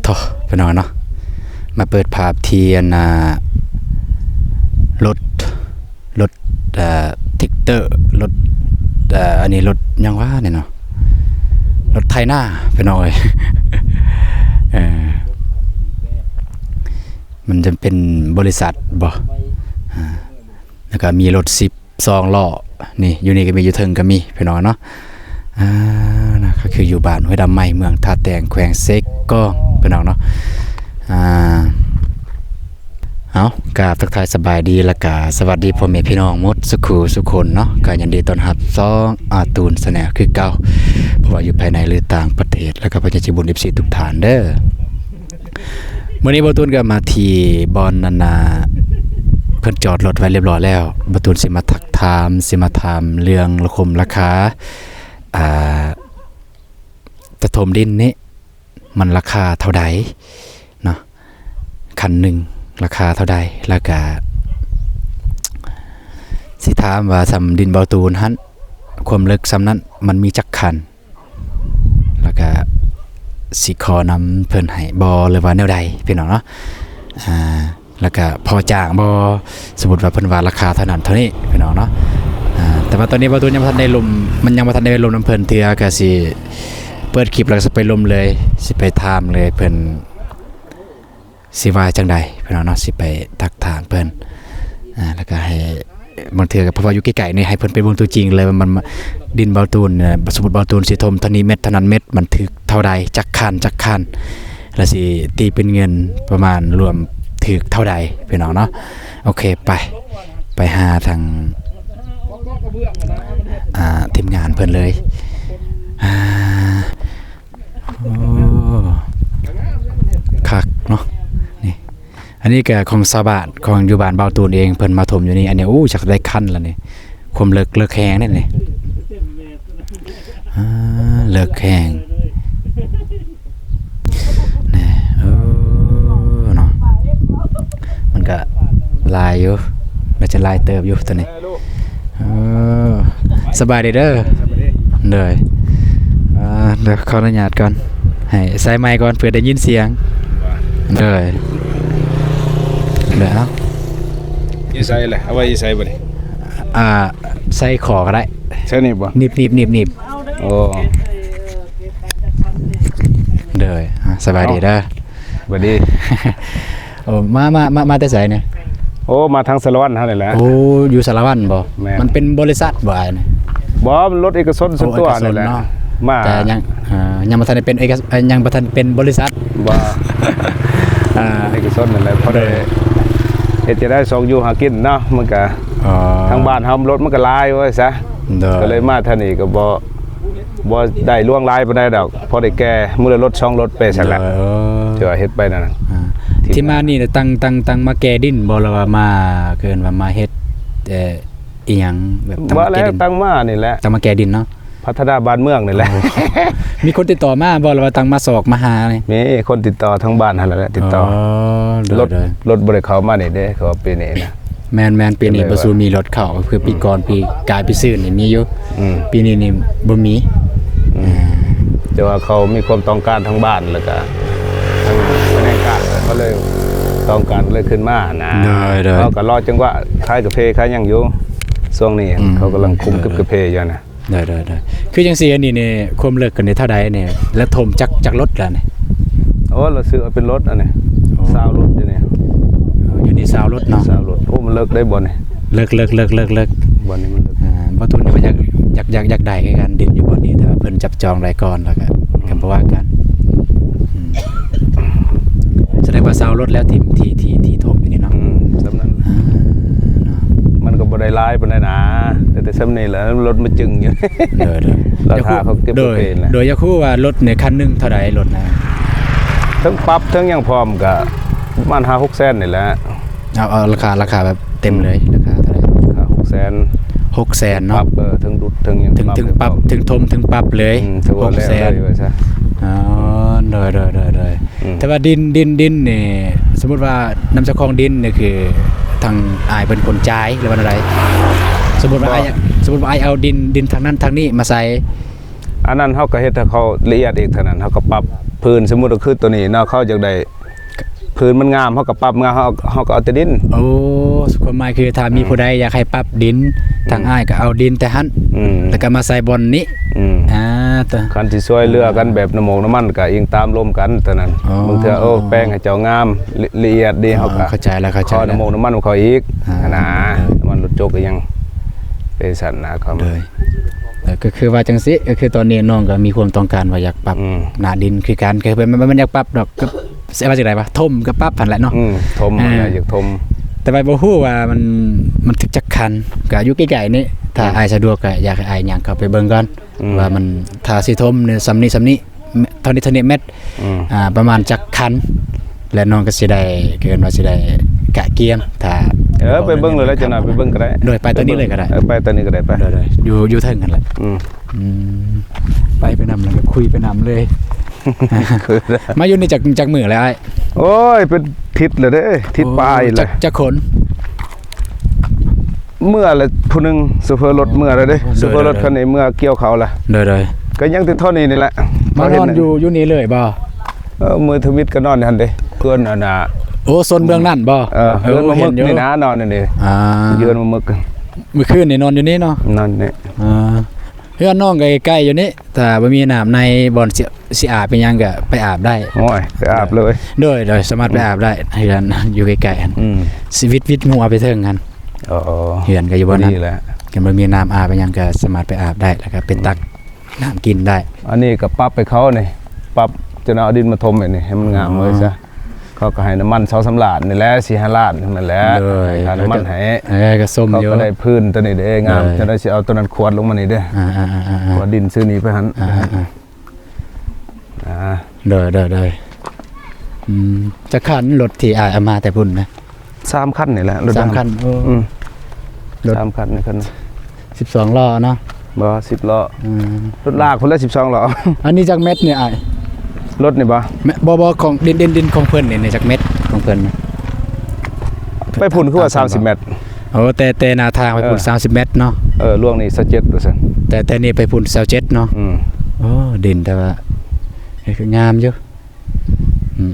ໂອ້ ພີ່ນ້ອງເນາະ ມາເປີດພາບທີ່ອັນນ່າ ລົດ ລົດ ເອີ ແທັກເຕີ ລົດ ເອີ ອັນນີ້ລົດຫຍັງວະນີ້ເນາະ ລົດໄຖນາພີ່ນ້ອງເອີຍ ເອີ ມັນຈະເປັນບໍລິສັດບໍ ອ່າ ແລ້ວກໍມີລົດສິບ ສອງລໍ້ ນີ້ ຢູ່ນີ້ກໍມີ ຢູ່ເທິງກໍມີພີ່ນ້ອງເນາະ ອ່າ ນະ ກໍຄືຢູ່ບ້ານຫ້ວຍດຳໃໝ່ ເມືອງທ່າແຕງ ແຂວງເຊກອງ ພີ່ນ້ອງເນາະ ອ່າ ເອົາ ກາບທັກທາຍສະບາຍດີ ແລ້ວກະສະຫວັດດີພໍ່ແມ່ພີ່ນ້ອງໝົດສຸຂູສຸຄົນເນາະ ກໍຍິນດີຕ້ອນຮັບຊ່ອງອາຕູນ Channel ຄືເກົ່າ ບໍ່ວ່າຢູ່ພາຍໃນ ຫຼື ຕ່າງປະເທດ ແລ້ວກໍພະຍາດສະບຸນ ເອັຟຊີ ທຸກທ່ານເດີ. ມື້ນີ້ບ່າວຕູນກໍມາທີ່ບ່ອນນັ້ນນະ ເພິ່ນຈອດລົດໄວ້ລຽບຮ້ອຍແລ້ວ ບ່າວຕູນຊິມາທັກຖາມ ຊິມາຖາມເລື່ອງລາຄົມລາຄາ ອ່າ ຈະຖົມດິນນີ້ ມັນລາຄາເທົ່າໃດເນາະ ຄັນໜຶ່ງລາຄາເທົ່າໃດ ແລ້ວກະຊິຖາມວ່າສ່ຳດິນບ່າວຕູນຫັ້ນ ຄວາມເລິກສ່ຳນັ້ນ ມັນມີຈັກຄັນ ແລ້ວກະຊິຂໍນຳເພິ່ນໃຫ້ບໍ່ ຫຼືວ່າແນວໃດ ພີ່ນ້ອງເນາະ ອ່າ ແລ້ວກະພໍຈ້າງບໍ່ ສົມມຸດວ່າເພິ່ນວ່າລາຄາເທົ່ານັ້ນເທົ່ານີ້ ພີ່ນ້ອງເນາະ ອ່າ ແຕ່ວ່າຕອນນີ້ບ່າວຕູນຍັງບໍ່ທັນໄດ້ລົມ ມັນຍັງບໍ່ທັນໄດ້ລົມນຳເພິ່ນເທື່ອ ກະຊິເປີດຄລິບແລ້ວກະຊິໄປລົມເລີຍ ຊິໄປຖາມເລີຍ ເພິ່ນຊິວ່າຈັ່ງໃດ ພີ່ນ້ອງເນາະ ຊິໄປທັກຖາມເພິ່ນ ອ່າ ແລ້ວກະໃຫ້ ບາງເທື່ອກໍເພາະວ່າຢູ່ໃກ້ໆນີ້ ໃຫ້ເພິ່ນໄປເບິ່ງຕົວຈິງເລີຍວ່າມັນ ມັນ ດິນບ່າວຕູນ ສົມມຸດບ່າວຕູນຊິຖົມເທົ່ານີ້ເມັດ ເທົ່ານັ້ນເມັດ ມັນຖືກເທົ່າໃດ ຈັກຄັນ ຈັກຄັນ ແລ້ວຊິຕີເປັນເງິນປະມານລວມຖືກເທົ່າໃດ ພີ່ນ້ອງເນາະ ໂອເຄ ໄປ ໄປຫາທາງ ອ່າ ທີມງານເພິ່ນເລີຍ ອ່າ ໂອ້ ຄັກເນາະ ນີ້ ອັນນີ້ກໍຂອງຊາວບ້ານ ຂອງຢູ່ບ້ານບ່າວຕູນເອງ ເພິ່ນມາຖົມຢູ່ນີ້ ອັນນີ້ ໂອ້ ຈັກໄດ້ຄັນລະນີ້ ຄວາມເລິກ ເລິກແຮງເດ້ນີ້ ອ່າ ເລິກແຮງ ນີ້ ເອີ ເນາະ ມັນກະຫຼາຍຢູ່ ໜ້າຈະຫຼາຍເຕີບຢູ່ໂຕນີ້ ເອີ ສະບາຍດີເດີ ສະບາຍດີ ໂດຍ ອ່າ ດຽວຂໍອະນຸຍາດກ່ອນ ໃຫ້ໃສ່ໄມກ່ອນ ເພື່ອໄດ້ຍິນສຽງ ໂດຍ ໂດຍ ເອົາ ຢູ່ໃສລະ ເອົາໄວ້ຢູ່ໃສບາດນີ້ ອ່າ ໃສ່ຄໍກໍໄດ້ ໃສ່ນີ້ບໍ່ ໜີບ ໜີບ ໜີບ ໜີບ ໂອ້ ໂດຍ ອ່າ ສະບາຍດີເດີ ຫວັດດີ ໂອ້ ມາ ມາ ມາ ມາແຕ່ໃສນີ້ ໂອ້ ມາທາງສາລະວັນເຮົານີ້ແຫຼະ ໂອ້ ຢູ່ສາລະວັນບໍ່ ແມ່ນ ມັນເປັນບໍລິສັດບໍ່ອ້າຍນີ້ ບໍ່ ມັນລົດເອກະຊົນສ່ວນຕົວນີ້ແຫຼະ ໂອ້ ເອກະຊົນເນາະ ມາ ແຕ່ຍັງ ເອີ ຍັງບໍ່ທັນໄດ້ເປັນເອກະ ເອີ ຍັງບໍ່ທັນເປັນບໍລິສັດ ບໍ່ ອ່າ ເອກະຊົນນັ້ນແຫຼະ ພໍໄດ້ ໂດຍ ເຮັດຈັ່ງໃດຊອກຢູ່ຫາກິນເນາະ ມັນກະ ອໍ ທາງບ້ານເຮົາລົດມັນກະຫຼາຍວ່າຊະ ໂດຍ ກໍເລີຍມາທາງນີ້ກໍບໍ່ ບໍ່ໄດ້ຫຼວງຫຼາຍປານໃດດອກ ພໍໄດ້ແກ່ມື້ລະລົດສອງລົດໄປຊັ້ນແຫຼະ ໂດຍ ເອີ ທີ່ວ່າເຮັດໄປນັ້ນນະ ອ່າ ທີ່ມານີ້ນະ ຕັ້ງ ຕັ້ງ ຕັ້ງມາແກ່ດິນບໍ່ ຫຼືວ່າມາ ເອີ້ນວ່າມາເຮັດ ເອີ ອີ່ຫຍັງ ແບບຕັ້ງມາແກ່ດິນ ຕັ້ງມານີ້ແຫຼະ ຕັ້ງມາແກ່ດິນເນາະ ພັດທະນາບ້ານເມືອງນີ້ແຫຼະ ໂອ້ ມີຄົນຕິດຕໍ່ມາບໍ່ ຫຼືວ່າຕັ້ງມາຊອກມາຫານີ້ ມີຄົນຕິດຕໍ່ທາງບ້ານຫັ້ນແຫຼະ ຕິດຕໍ່ ອໍ ໂດຍ ລົດ ໂດຍ ລົດບໍ່ໄດ້ເຂົ້າມານີ້ເດ້ ເຂົາວ່າປີນີ້ນະ ແມ່ນໆ ປີນີ້ບໍ່ສູ່ມີລົດເຂົ້າ ຄືປີກ່ອນ ອືມ ປີກາຍປີຊືນນີ້ມີຢູ່ ອືມ ປີນີ້ນີ້ບໍ່ມີ ອືມ ອ່າ ແຕ່ວ່າເຂົາມີຄວາມຕ້ອງການທາງບ້ານ ແລ້ວກະທາງພະແນກການເຂົາເລີຍຕ້ອງການເລີຍຂຶ້ນມານະ ໂດຍ ໂດຍ ເຂົາກໍລໍຈັງຫວະຂາຍກາເຟຂາຍຫຍັງຢູ່ ຊ່ວງນີ້ ອືມ ເຂົາກຳລັງຄຸມເກັບກາເຟຢູ່ນະ ໂດຍ ໂດຍ ໂດຍ ຄືຈັ່ງຊີ້ ອັນນີ້ນີ້ ຄວາມເລິກກັນນີ້ເທົ່າໃດນີ້ ແລ້ວຖົມຈັກ ຈັກລົດລະນີ້ ໂອ້ ລະຊື້ເອົາເປັນລົດອັນນີ້ ໂອ້ ຊາວລົດຢູ່ນີ້ ເອີ ຢູ່ນີ້ຊາວລົດເນາະ ຊາວລົດ ໂອ້ ມັນເລິກໄດ໋ບ່ອນນີ້ ເລິກ ເລິກ ເລິກ ເລິກ ເລິກ ບ່ອນນີ້ມັນເລິກ ອ່າ ບ່າວຕູນວ່າຢາກ ຢາກ ຢາກ ຢາກໄດ້ຄືກັນ ດິນຢູ່ບ່ອນນີ້ ແຕ່ວ່າເພິ່ນຈັບຈອງໄດ້ກ່ອນ ແລ້ວກໍ ອືມ ກໍບໍ່ວ່າກັນ ອືມ ສະແດງວ່າຊາວລົດແລ້ວ ທີ່ ທີ່ ທີ່ ທີ່ຖົມຢູ່ນີ້ເນາະ ອືມ ສ່ຳນັ້ນ ອ່າ ເນາະ ມັນກໍບໍ່ໄດ້ຫຼາຍປານໃດນະ ແຕ່ ແຕ່ສ່ຳນີ້ແຫຼະ ລົດມາຈຶງຢູ່ ໂດຍ ໂດຍ ລາຄາເຂົາເກັບບໍ່ເປັນແຫຼະ ໂດຍ ຢາກຮູ້ວ່າລົດນີ້ຄັນໜຶ່ງເທົ່າໃດ ລົດນະ ເຖິງປັບເຖິງຫຍັງພ້ອມກໍປະມານຫ້າຫົກແສນນີ້ແຫຼະ ເອົາ ເອົາລາຄາ ລາຄາແບບເຕັມເລີຍ ອືມ ລາຄາເທົ່າໃດ ຫ້າຫົກແສນ ຫົກແສນເນາະ ປັບ ເອີ ເຖິງດຸດເຖິງຫຍັງ ເຖິງ ເຖິງປັບ ເຖິງຖົມ ເຖິງປັບເລີຍ ອືມ ຖືວ່າແລ້ວເລີຍວ່າຊະ ຫົກແສນ ອໍ ໂດຍ ໂດຍ ໂດຍ ໂດຍ ອືມ ແຕ່ວ່າດິນ ດິນ ດິນນີ້ ສົມມຸດວ່ານຳເຈົ້າຂອງດິນນີ້ ຄືທາງອ້າຍເພິ່ນຄົນຈ່າຍ ຫຼືວ່າແນວໃດ? ສົມມຸດວ່າ ບໍ່ ອ້າຍ ສົມມຸດວ່າອ້າຍເອົາດິນ ດິນທາງນັ້ນທາງນີ້ມາໃສ່ ອັນນັ້ນເຮົາກໍເຮັດໃຫ້ເຂົາລະອຽດອີກ ທາງນັ້ນເຮົາກໍປັບ ພື້ນ ສົມມຸດວ່າຄືໂຕນີ້ເນາະ ເຂົາຢາກໄດ້ພື້ນມັນງາມ ເຮົາກໍປັບງາມ ເຮົາ ເຮົາກໍເອົາແຕ່ດິນ. ໂອ້ ຄວາມໝາຍຄືຖ້າມີ ອືມ ຜູ້ໃດຢາກໃຫ້ປັບດິນ ອືມ ທາງອ້າຍກໍເອົາດິນແຕ່ຫັ້ນ ອືມ ແລ້ວກໍມາໃສ່ບ່ອນນີ້ ອືມ ອ່າ ຄັນຊິຊ່ວຍເຫຼືອກັນແບບນ້ຳໝົກນ້ຳມັນ ກໍອີງຕາມລົມກັນເທົ່ານັ້ນ. ອໍ ບາງເທື່ອ ໂອ້ ແປງໃຫ້ເຈົ້າງາມ ລະ ລະອຽດດີ ອໍ ເຮົາກໍເຂົ້າໃຈແລ້ວ ເຂົ້າໃຈແລ້ວ ຂໍນ້ຳໝົກນ້ຳມັນເຂົາອີກ ອ່າ ຫັ້ນນະ ນ້ຳມັນລົດຈົກອີ່ຫຍັງ ເປັນຊັ້ນນະ ຄວາມ ໂດຍ ເອີ ກໍຄືວ່າຈັ່ງຊີ້ ກໍຄືຕອນນີ້ນ້ອງກໍມີຄວາມຕ້ອງການວ່າຢາກປັບ ອືມ ໜ້າດິນຄືກັນ ກໍແມ່ນ ແມ່ນຢາກປັບດອກ ກໍຊິວ່າຈັ່ງໃດວະ ຖົມກໍປັບຫັ້ນແຫຼະເນາະ ອືມ ຖົມຫັ້ນແຫຼະ ເອີ ຢາກຖົມ ແຕ່ວ່າບໍ່ຮູ້ວ່າມັນ ມັນຖືກຈັກຄັນ ກໍຢູ່ໃກ້ໆນີ້ ຖ້າ ອືມ ອ້າຍສະດວກກໍຢາກໃຫ້ອ້າຍຍ່າງເຂົ້າໄປເບິ່ງກ່ອນ ອືມ ວ່າມັນ ຖ້າຊິຖົມນີ້ ສ່ຳນີ້ ສ່ຳນີ້ ເທົ່ານີ້ ເທົ່ານີ້ແມັດ ອືມ ອ່າ ປະມານຈັກຄັນ ແລະ ນ້ອງກໍຊິໄດ້ ເອີ້ນວ່າຊິໄດ້ກະກຽມ ຖ້າ ເອີ ໄປເບິ່ງເລີຍແຫຼະ ຈັກໜ່ອຍໄປເບິ່ງກໍໄດ້ ໂດຍ ໄປຕອນນີ້ເລີຍກໍໄດ້ ເອີ ໄປຕອນນີ້ກໍໄດ້ ໄປ ໂດຍໆ ຢູ່ ຢູ່ເທິງຫັ້ນແຫຼະ ອືມ ອືມ ໄປ ໄປນຳ ແລ້ວກໍຄຸຍໄປນຳເລີຍ ມາຢູ່ນີ້ຈັກ ຈັກມື້ແລ້ວອ້າຍ? ໂອ້ຍ ເປັນທິດແລ້ວເດ້ ທິດປາຍແລ້ວ ຈັກ ຈັກຄົນ? ເມືອລະຜູ້ໜຶ່ງ ໂຊເຟີລົດເມືອລະເດ້ ໂອ້ ໂຊເຟີລົດ ໂດຍໆ ຄັນນີ້ເມືອກ່ຽວເຂົ້າລະ ໂດຍໆ ກໍຍັງແຕ່ເທົ່ານີ້ນີ້ແຫຼະ ມານອນຢູ່ ຢູ່ນີ້ເລີຍບໍ່? ເອີ ມື້ທຳອິດກໍນອນຢູ່ຫັ້ນເດ້ ເຮືອນອັນນ່າ ໂອ້ ໂຊນເບື້ອງນັ້ນບໍ່? ເອີ ເອີ ເຮືອນມາມຶກນີ້ນະ ນອນຢູ່ນີ້ ອ່າ ເຮືອນມາມຶກ ມື້ຄືນນີ້ນອນຢູ່ນີ້ເນາະ ນອນນີ້ ອ່າ ເຮືອນນ້ອງກໍໃກ້ໆຢູ່ນີ້ ຖ້າບໍ່ມີນ້ຳໃນບ່ອນຊິ ຊິອາບອີ່ຫຍັງກໍໄປອາບໄດ້ ໂອ້ຍ ໄປອາບເລີຍ ໂດຍ ໂດຍ ສາມາດໄປອາບໄດ້ ເຮືອນຢູ່ໃກ້ໆຫັ້ນ ອືມ ຊິວິດ ວິດຫົວໄປເທິງຫັ້ນ ອໍ ເຮືອນກໍຢູ່ບ່ອນນັ້ນ ກໍບໍ່ມີນ້ຳອາບອີ່ຫຍັງກໍສາມາດໄປອາບໄດ້ ແລ້ວກໍໄປຕັກ ອືມ ນ້ຳກິນໄດ້ ອັນນີ້ກໍປັບໃຫ້ເຂົານີ້ ປັບ ຈະເອົາດິນມາຖົມໃຫ້ນີ້ ໃຫ້ມັນງາມເລີຍຊະ ອໍ ເຂົາກໍໃຫ້ນ້ຳມັນສອງສາມລ້ານນີ້ແຫຼະ ສີ່ຫ້າລ້ານນັ້ນແຫຼະ ໂດຍ ຄ່ານ້ຳມັນໃຫ້ ເອີ ກໍຊົມຢູ່ ເຂົາກໍໄດ້ພື້ນຕົວນີ້ເດ້ ງາມ ໂດຍ ຈະໄດ້ຊິເອົາຕົວນັ້ນຂວດລົງມານີ້ເດ້ ອ່າໆໆໆ ຂວດດິນຊື້ນີ້ໄປຫັ້ນ ອ່າໆໆ ອ່າ ໂດຍໆໆ ອືມ ຈັກຄັນລົດທີ່ອ້າຍເອົາມາແຕ່ພຸ້ນນະ? ສາມຄັນນີ້ແຫຼະ ລົດ ສາມຄັນ ໂອ້ ອືມ ລົດ ສາມຄັນນີ້ ຄັນ ສິບສອງລໍ້ເນາະ ບໍ່ ສິບລໍ້ ອືມ ລົດລາກພຸ້ນແຫຼະ ສິບສອງລໍ້ ອັນນີ້ຈັກແມັດນີ້ອ້າຍ? ລົດນີ້ບໍ່? ແມັດ ບໍ່ ບໍ່ ຂອງດິນ ດິນ ດິນຂອງເພິ່ນນີ້ ນີ້ຈັກແມັດຂອງເພິ່ນນະ? ໄປພຸ້ນຄືວ່າສາມສິບແມັດ ໂອ້ ແຕ່ ແຕ່ໜ້າທາງໄປພຸ້ນ ເອີ ສາມສິບແມັດເນາະ ເອີ ລວງນີ້ຊາວເຈັດວ່າຊັ້ນ ແຕ່ ແຕ່ນີ້ໄປພຸ້ນຊາວເຈັດເນາະ ອືມ ໂອ້ ດິນ ແຕ່ວ່າ ເອີ ຄືງາມຢູ່ ອືມໆໆ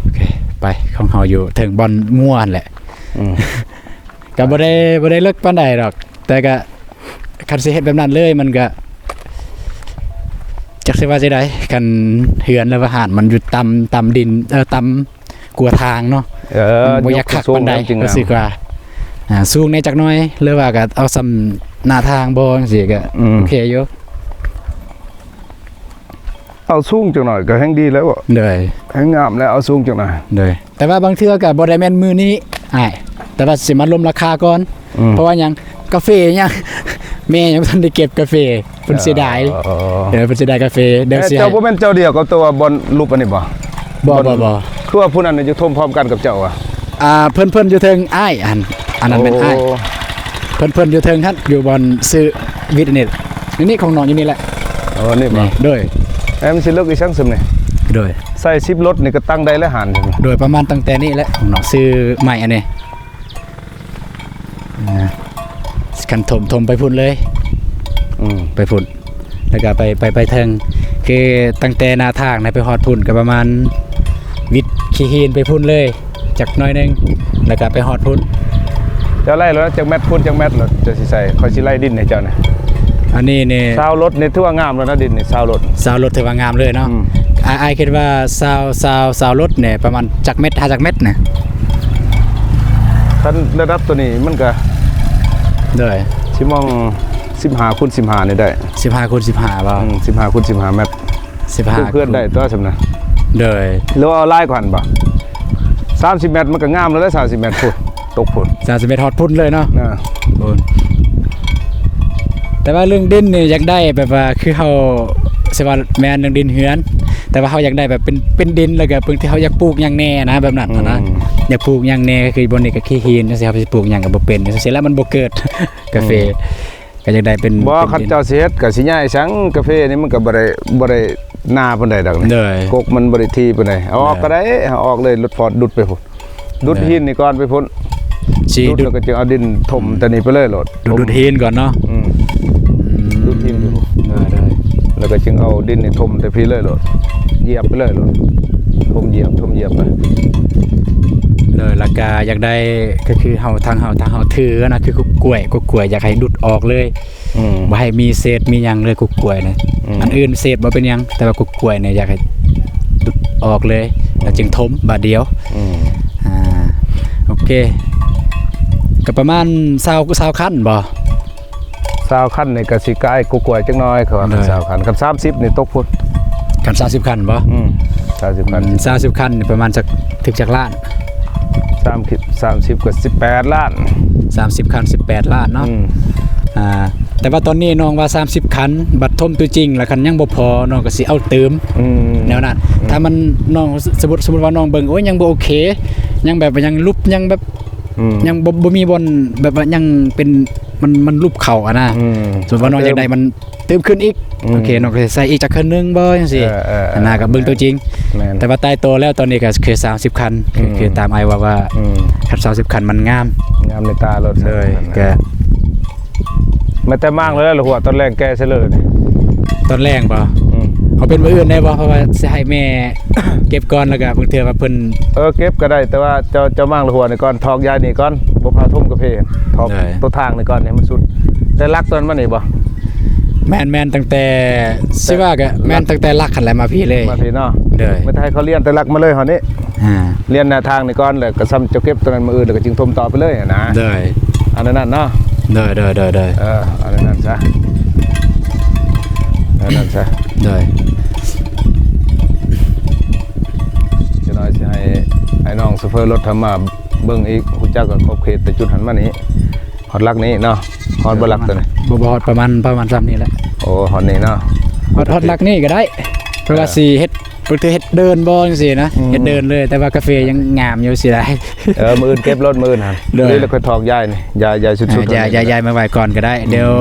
ໂອເຄ ໄປ ຂອງເຮົາຢູ່ເທິງບ່ອນງົວຫັ້ນແຫຼະ ອືມ ກໍບໍ່ໄດ້ ບໍ່ໄດ້ເລິກປານໃດດອກ ແຕ່ກໍ ຄັນຊິເຮັດແບບນັ້ນເລີຍ ມັນກໍ ຈັກຊິວ່າຈັ່ງໃດ ຄັນເຮືອນ ຫຼືວ່າຮ້ານມັນຢູ່ຕ່ຳ ຕ່ຳດິນ ເອີ ຕ່ຳ ກົວທາງເນາະ ເອີ ມັນບໍ່ຢາກຄັກປານໃດ ຍົກສູງແນວຈິງ ກໍຮູ້ສຶກວ່າ ອ່າ ສູງແດ່ຈັກໜ້ອຍ ຫຼືວ່າກໍເອົາສ່ຳໜ້າທາງບໍ່ ຈັ່ງຊີ້ກໍ ອືມ ໂອເຄຢູ່ ເອົາສູງຈັກໜ້ອຍກໍແຮ່ງດີແລ້ວ ໂດຍ ແຮ່ງງາມແລ້ວ ເອົາສູງຈັກໜ້ອຍ ໂດຍ ແຕ່ວ່າບາງເທື່ອກໍບໍ່ໄດ້ແມ່ນມື້ນີ້ອ້າຍ ແຕ່ວ່າຊິມາລົມລາຄາກ່ອນ ອືມ ເພາະວ່າຫຍັງ ກາເຟຫຍັງ ແມ່ຍັງບໍ່ທັນໄດ້ເກັບກາເຟ ເພິ່ນເສຍດາຍ ເອີ ເອີ ເພິ່ນເສຍດາຍກາເຟ ດຽວຊິໃຫ້ ເຈົ້າບໍ່ແມ່ນເຈົ້າດຽວກັບຕົວບ່ອນຫຼຸບອັນນີ້ບໍ່? ບໍ່ ບໍ່ ບໍ່ ຄືວ່າຜູ້ນັ້ນຢູ່ຖົມພ້ອມກັນກັບເຈົ້າຫວາ? ອ່າ ເພິ່ນ ເພິ່ນຢູ່ເທິງອ້າຍ ອັນ ອັນນັ້ນແມ່ນອ້າຍ ໂອ້ ເພິ່ນ ເພິ່ນຢູ່ເທິງຫັ້ນ ຢູ່ບ່ອນຊື້ວິດອັນນີ້ ນີ້ ນີ້ຂອງນ້ອງຢູ່ນີ້ແຫຼະ ອໍ ນີ້ບໍ່? ນີ້ ໂດຍ ແມ່ນ ມັນຊິເລິກອີ່ຫຍັງຊັ້ນນີ້ ໂດຍ ໃສ່ສິບລົດນີ້ກໍຕັ້ງໄດ້ແລ້ວຫັ້ນ ໂດຍ ປະມານຕັ້ງແຕ່ນີ້ແຫຼະ ຂອງນ້ອງຊື້ໄມ້ອັນນີ້ ອ່າ ຄັນຖົມ ຖົມໄປພຸ້ນເລີຍ ອືມ ໄປພຸ້ນ ແລ້ວກໍໄປ ໄປ ໄປເທິງ ຄືຕັ້ງແຕ່ໜ້າທາງນະໄປຮອດພຸ້ນກໍປະມານ ວິດຂີ້ຫີນໄປພຸ້ນເລີຍຈັກໜ້ອຍໜຶ່ງ ແລ້ວກໍໄປຮອດພຸ້ນ ເຈົ້າໄລ່ແລ້ວຈັກແມັດ ພຸ້ນຈັກແມັດ ແລ້ວເຈົ້າຊິໃສ່ ຂ້ອຍຊິໄລ່ດິນໃຫ້ເຈົ້ານະ ອັນນີ້ນີ້ ຊາວລົດນີ້ຖືວ່າງາມແລ້ວນະ ດິນນີ້ ຊາວລົດ ຊາວລົດຖືວ່າງາມເລີຍເນາະ ອືມ ອ້າຍ ອ້າຍຄິດວ່າຊາວ ຊາວ ຊາວລົດນີ້ປະມານຈັກແມັດ ຫາຈັກແມັດນະ? ຄັນລະດັບຕົວນີ້ມັນກະ ໂດຍ ຊິມອງສິບຫ້າຄູນສິບຫ້ານີ້ໄດ້ ສິບຫ້າຄູນສິບຫ້າບໍ່? ອືມ ສິບຫ້າຄູນສິບຫ້າແມັດ ສິບຫ້າ ເພື່ອນໄດ້ຕົວສ່ຳນະ ໂດຍ ຫຼືວ່າເອົາຫຼາຍກວ່າຫັ້ນບໍ່? ສາມສິບແມັດມັນກໍງາມແລ້ວເດ້ ສາມສິບແມັດພຸ້ນ ຕົກພຸ້ນ ສາມສິບແມັດຮອດພຸ້ນເລີຍເນາະ ເອີ ພຸ້ນ ແຕ່ວ່າເລື່ອງດິນນີ້ຢາກໄດ້ແບບວ່າຄືເຮົາ ຊິວ່າແມ່ນເລື່ອງດິນເຮືອນ ແຕ່ວ່າເຮົາຢາກໄດ້ແບບເປັນ ເປັນດິນ ແລ້ວກໍພື້ນທີ່ເຮົາຢາກປູກຫຍັງແດ່ນະ ແບບນັ້ນນະ ອືມ ຢາກປູກຫຍັງແດ່ ຄືບ່ອນນີ້ກໍຂີ້ຫີນ ຈັ່ງຊີ້ເຮົາຊິປູກຫຍັງກໍບໍ່ເປັນ ຈັ່ງຊີ້ແລ້ວມັນບໍ່ເກີດກາເຟ ອືມ ກໍຢາກໄດ້ເປັນ ບໍ່ ເປັນດິນ ຄັນເຈົ້າຊິເຮັດກໍຊິຍ້າຍສັງ ກາເຟນີ້ມັນກໍບໍ່ໄດ້ ບໍ່ໄດ້ໜາປານໃດດອກນີ້ ໂດຍ ກົກມັນບໍ່ໄດ້ຖີ່ປານໃດ ເອົາອອກ ໂດຍ ກໍໄດ້ ເອົາອອກເລີຍ ລົດຟອດດຸດໄປພຸ້ນ ດຸດ ໂດຍ ຫີນນີ້ກ່ອນໄປພຸ້ນ ຊິ ດຸດ ດຸດ ແລ້ວກໍຈຶ່ງເອົາດິນຖົມ ອືມ ແຕ່ນີ້ໄປເລີຍໂລດ ດຸດ ດຸດຫີນກ່ອນເນາະ ອືມ ອືມ ດຸດຫີນໄປພຸ້ນ ໄດ້ໆ ແລ້ ແລ້ວກໍຈຶ່ງເອົາດິນນີ້ຖົມແຕ່ພີ້ເລີຍໂລດ ຢຽບໄປເລີຍໂລດ ຖົມຢຽບ ຖົມຢຽບໄປ ໂດຍ ແລ້ວກໍຢາກໄດ້ ກໍຄືເຮົາ ທາງເຮົາ ທາງເຮົາຖືນະ ຄືກົກກ້ວຍ ກົກກ້ວຍຢາກໃຫ້ດຸດອອກເລີຍ ອືມ ບໍ່ໃຫ້ມີເສດມີຫຍັງເລີຍ ກົກກ້ວຍນະ ອືມ ອັນອື່ນເສດບໍ່ເປັນຫຍັງ ແຕ່ວ່າກົກກ້ວຍນີ້ຢາກໃຫ້ດຸດອອກເລີຍ ແລ້ວຈຶ່ງຖົມບາດດຽວ ອືມ ອ່າ ໂອເຄ ກໍປະມານຊາວ ຊາວຄັນບໍ່? ຊາວຄັນນີ້ກໍຊິກາຍກວ່າໆຈັກໜ້ອຍ ເຂົາວ່າ ໂດຍ ຊາວຄັນ ຄັນສາມສິບນີ້ຕົກພຸ້ນ ຄັນສາມສິບຄັນບໍ່? ອືມ ສາມສິບຄັນ ອືມ ສາມສິບຄັນນີ້ປະມານຈັກ ຖືກຈັກລ້ານ? ສາມສິບ ສາມສິບກໍສິບແປດລ້ານ ສາມສິບຄັນສິບແປດລ້ານເນາະ ອືມ ອ່າ ແຕ່ວ່າຕອນນີ້ນ້ອງວ່າສາມສິບຄັນ ບັດຖົມຕົວຈິງແລ້ວ ຄັນຍັງບໍ່ພໍ ນ້ອງກໍຊິເອົາຕື່ມ ອືມ ແນວນັ້ນ ອືມ ຖ້າມັນ ນ້ອງ ສົມມຸດ ສົມມຸດວ່ານ້ອງເບິ່ງ ໂອ້ຍ ຍັງບໍ່ໂອເຄ ຍັງແບບວ່າຍັງຫຼຸບ ຍັງແບບ ອືມ ຍັງບໍ່ ບໍ່ມີບ່ອນແບບວ່າຍັງເປັນ ມັນ ມັນຫຼຸບເຂົ້າຫັ້ນນະ ອືມ ສົມມຸດວ່ານ້ອງຢາກໄດ້ມັນຕື່ມຂຶ້ນອີກ ອືມ ໂອເຄ ນ້ອງກໍໃສ່ອີກຈັກເຄິ່ງໜຶ່ງບໍ່ ຈັ່ງຊີ້ ເອີໆໆ ຫັ້ນນະ ກໍເບິ່ງຕົວຈິງ ແມ່ນ ແຕ່ວ່າຕາຍໂຕແລ້ວຕອນນີ້ກໍຄືສາມສິບຄັນ ອືມ ຄືຕາມອ້າຍເວົ້າວ່າ ອືມ ຄັນສາມສິບຄັນມັນງາມ ງາມໃນຕາໂລດ ໂດຍ ກໍ ແມ່ນແຕ່ມ້າງແລ້ວ ແລ້ວຫົວຕອນແລງແກ່ໃສ່ເລີຍນີ້ ຕອນແລງບໍ່? ອືມ ເອົາເປັນມື້ອື່ນໄດ້ບໍ່? ເພາະວ່າຊິໃຫ້ແມ່ເກັບກ່ອນ ແລ້ວກໍບາງເທື່ອວ່າເພິ່ນ ເອີ ເກັບກໍໄດ້ ແຕ່ວ່າເຈົ້າ ເຈົ້າມ້າງລະຫົວນີ້ກ່ອນ ຖອກຢາຍນີ້ກ່ອນ ບໍ່ພາຖົມກາເຟ ຖອກ ໂດຍ ໂຕທາງນີ້ກ່ອນໃຫ້ມັນສຸດ ແຕ່ຫຼັກຕົວນັ້ນມານີ້ບໍ່? ແມ່ນໆ ຕັ້ງແຕ່ ຊິວ່າກໍແມ່ນຕັ້ງແຕ່ຫຼັກຫັ້ນແຫຼະ ມາພີ້ເລີຍ ມາພີ້ເນາະ ໂດຍ ແມ່ນແຕ່ໃຫ້ເຂົາລຽນແຕ່ຫຼັກມາເລີຍເຮົານີ້ ອ່າ ລຽນແນວທາງນີ້ກ່ອນ ແລ້ວກໍຊ່ຳເຈົ້າເກັບຕົວນັ້ນມື້ອື່ນ ແລ້ວກໍຈຶ່ງຖົມຕໍ່ໄປເລີຍນະ ໂດຍ ອັນນັ້ນເນາະ ໂດຍ ໂດຍ ໂດຍ ໂດຍ ເອີ ອັນນັ້ນຊະ ອັນນັ້ນຊະ ໂດຍ ຈັກໜ້ອຍຊິໃຫ້ອ້າຍນ້ອງໂຊເຟີລົດທຳມາເບິ່ງອີກ ຮູ້ຈັກກັບຂອບເຂດແຕ່ຈຸດຫັ້ນມານີ້ ຮອດຫຼັກນີ້ເນາະ ຮອດບໍ່ຫຼັກຕົວນີ້? ບໍ່ ບໍ່ຮອດ ປະມານ ປະມານຊ່ຳນີ້ແຫຼະ ໂອ້ ຮອດນີ້ເນາະ ຮອດ ຮອດຫຼັກນີ້ກໍໄດ້ ເພາະວ່າ ເອີ ຊິເຮັດ ເພື່ອເຮັດເດີ່ນບໍ່ ຈັ່ງຊີ້ນະ ອືມ ເຮັດເດີ່ນເລີຍ ແຕ່ວ່າກາເຟຍັງງາມຢູ່ ເສຍດາຍ ເອີ ມື້ອື່ນເກັບໂລດ ມື້ອື່ນຫັ້ນ ໂດຍ ນີ້ແລ້ວຄ່ອຍຖອກຢາຍນີ້ ຢາຍ ຢາຍສຸດໆ ອ່າ ຢາຍ ຢາຍ ຢາຍມາໄວ້ກ່ອນກໍໄດ້ ອືມ ດຽວ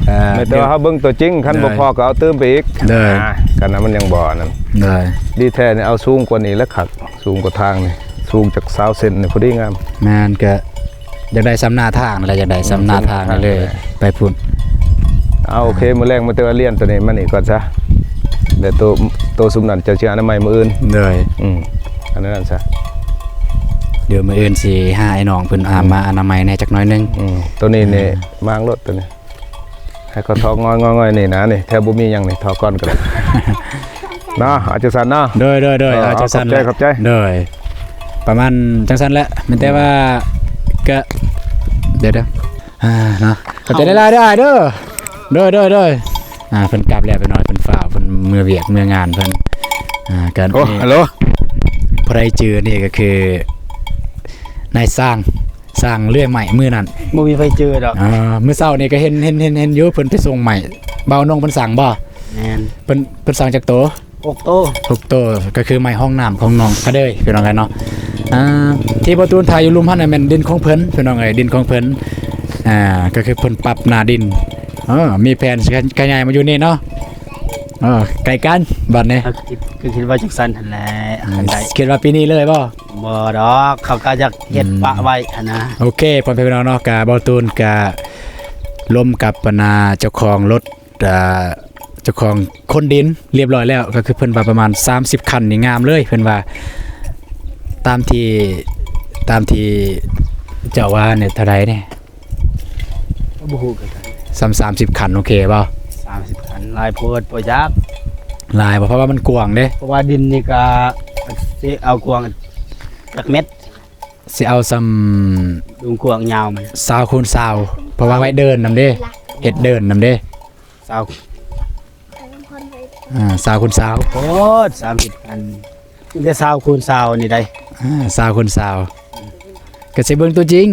ເອີ ແຕ່ວ່າເຮົາເບິ່ງຕົວຈິງ ຄັນ ໂດຍ ບໍ່ພໍກໍເອົາຕື່ມໄປອີກ ໂດຍ ອ່າ ຄັນນັ້ນມັນຍັງບໍ່ນັ້ນ ໂດຍ ດີແທ້ນີ້ເອົາສູງກວ່ານີ້ແຫຼະຄັກ ສູງກວ່າທາງນີ້ ສູງຈັກຊາວເຊັນນີ້ພໍດີງາມ ແມ່ນ ກະຢາກໄດ້ຊ່ຳໜ້າທາງນັ້ນແຫຼະ ຢາກໄດ້ຊ່ຳໜ້າທາງນີ້ເລີຍ ອືມ ໄປພຸ້ນ ເອົາ ໂອເຄ ມື້ແລງມາແຕ່ວ່າລຽນຕົວນີ້ມານີ້ກ່ອນຊະ ແລ້ວໂຕ ໂຕຊຸມນັ້ນເຈົ້າຊິອະນາໄມມື້ອື່ນ ໂດຍ ອືມ ອັນນັ້ນຊະ ດຽວມື້ອື່ນຊິຫາອ້າຍນ້ອງເພິ່ນ ອືມ ມາອະນາໄມແດ່ຈັກໜ້ອຍໜຶ່ງ ອືມ ໂຕນີ້ນີ້ ອ່າ ມ້າງໂລດໂຕນີ້ ໃຫ້ເຂົາຖອກງອຍໆນີ້ນະ ນີ້ແຖວບໍ່ມີຫຍັງນີ້ ຖອກກ່ອນກໍໄດ້ເນາະ ເອົາຈັ່ງຊັ້ນເນາະ ໂດຍໆໆ ເອີ ເອົາຈັ່ງຊັ້ນແຫຼະ ຂອບໃຈ ຂອບໃຈ ໂດຍ ປະມານຈັ່ງຊັ້ນແຫຼະ ແມ່ນແຕ່ວ່າ ອືມ ກະ ດຽວໆ ອ່າ ເນາະ ຂອບໃຈຫຼາຍໆເດີອ້າຍເດີ ໂດຍໆໆ ອ່າ ເພິ່ນກັບແລ້ວໄປນອນ ເພິ່ນຟ້າວ ເພິ່ນເມືອວຽກເມືອງານເພິ່ນ ອ່າ ກະ ໂອ້ ຮັລໂຫຼ ຜູ້ໃດຈື່ນີ້ກໍຄື ນາຍຊ່າງ ຊ່າງເລື່ອຍໄມ້ມື້ນັ້ນ ບໍ່ມີໃຜຈື່ດອກ ອ່າ ມື້ເຊົ້ານີ້ກໍເຫັນ ເຫັນ ເຫັນ ເຫັນຢູ່ ເພິ່ນໄປສົ່ງໄມ້ ບ່າວນົງເພິ່ນສັ່ງບໍ່? ແມ່ນ ເພິ່ນ ເພິ່ນສັ່ງຈັກໂຕ? ຫົກໂຕ ຫົກໂຕ ກໍຄືໄມ້ຫ້ອງນ້ຳຂອງນ້ອງກະເດີຍ ພີ່ນ້ອງເອີຍເນາະ ອ່າ ທີ່ບ່າວຕູນຖ່າຍຢູ່ລຸ່ມຫັ້ນນະ ແມ່ນດິນຂອງເພິ່ນ ພີ່ນ້ອງເອີຍ ດິນຂອງເພິ່ນ ອ່າ ກໍຄືເພິ່ນປັບໜ້າດິນ ເອີ ມີແຜນຊິຂະຫຍາຍມາຢູ່ນີ້ເນາະ ເອີ ໃກ້ກັນບັດນີ້ ກໍຄິດ ກໍຄິດວ່າຈັ່ງຊັ້ນຫັ້ນແຫຼະ ອືມ ຄັນໄດ້ ຄິດວ່າປີນີ້ເລີຍບໍ່? ບໍ່ດອກ ເຂົາກໍຢາກເຮັດ ອືມ ປະໄວ້ຫັ້ນນະ ໂອເຄ ພໍ່ແມ່ພີ່ນ້ອງເນາະ ກະບ່າວຕູນກະລົມກັບບັນດາເຈົ້າຂອງລົດ ອ່າ ເຈົ້າຂອງຂົນດິນລຽບຮ້ອຍແລ້ວ ກໍຄືເພິ່ນວ່າປະມານສາມສິບຄັນນີ້ງາມເລີຍ ເພິ່ນວ່າ ຕາມທີ່ ຕາມທີ່ເຈົ້າວ່ານີ້ເທົ່າໃດນີ້? ກໍບໍ່ຮູ້ຄືກັນ ສ່ຳສາມສິບຄັນໂອເຄບໍ່? ສາມສິບຄັນຫຼາຍໂພດບໍ່ຈັກ ຫຼາຍບໍ່? ເພາະວ່າມັນກວ້າງເດ້ ເພາະວ່າດິນນີ້ກໍຊິເອົາກວ້າງຈັກແມັດ? ຊິເອົາສ່ຳ ກວ້າງຍາວມັນ ຊາວຄູນຊາວ ເພາະວ່າໄວ້ເດີ່ນນຳເດ້ ເຮັດເດີ່ນນຳເດ້ ຊາວ ອ່າ ຊາວຄູນຊາວ ໂພດ ສາມສິບອັນ ມີແຕ່ຊາວຄູນຊາວນີ້ໃດ ອ່າ ຊາວຄູນຊາວ ກໍຊິເບິ່ງຕົວຈິງ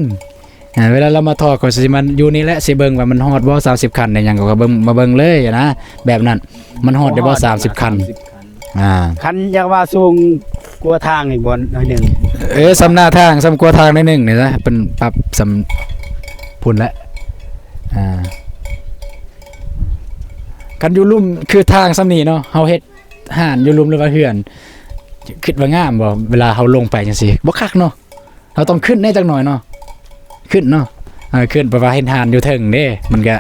ອ່າ ເວລາລາວມາຖອກ ກໍຊິມາຢູ່ນີ້ແຫຼະ ຊິເບິ່ງວ່າມັນຮອດບໍ່ ຊາວສິບຄັນ ອີຫຍັງ ກໍເບິ່ງ ມາເບິ່ງເລີຍນະ ແບບນັ້ນ ມັນຮອດໄດ້ບໍ່ ສາມສິບຄັນ ອ່າ ຄັນຢາກວ່າສູງກວ່າທາງອີກບໍ່ໜ້ອຍໜຶ່ງ ເອີ ສ່ຳໜ້າທາງ ສ່ຳກວ່າທາງໜ້ອຍໜຶ່ງນີ້ນະ ເພິ່ນປັບສ່ຳພຸ້ນແຫຼະ ອ່າ ຄັນຢູ່ລຸ່ມຄືທາງສ່ຳນີ້ເນາະ ເຮົາເຮັດຮ້ານຢູ່ລຸ່ມ ຫຼືວ່າເຮືອນ ຄິດວ່າງາມບໍ່? ເວລາເຮົາລົງໄປຈັ່ງຊີ້ ບໍ່ຄັກເນາະ ເຮົາຕ້ອງຂຶ້ນແດ່ຈັກໜ້ອຍເນາະ ຂຶ້ນເນາະ ເອີ ຂຶ້ນ ເພາະວ່າເຫັນຮ້ານຢູ່ເທິງເດ້ ມັນກະ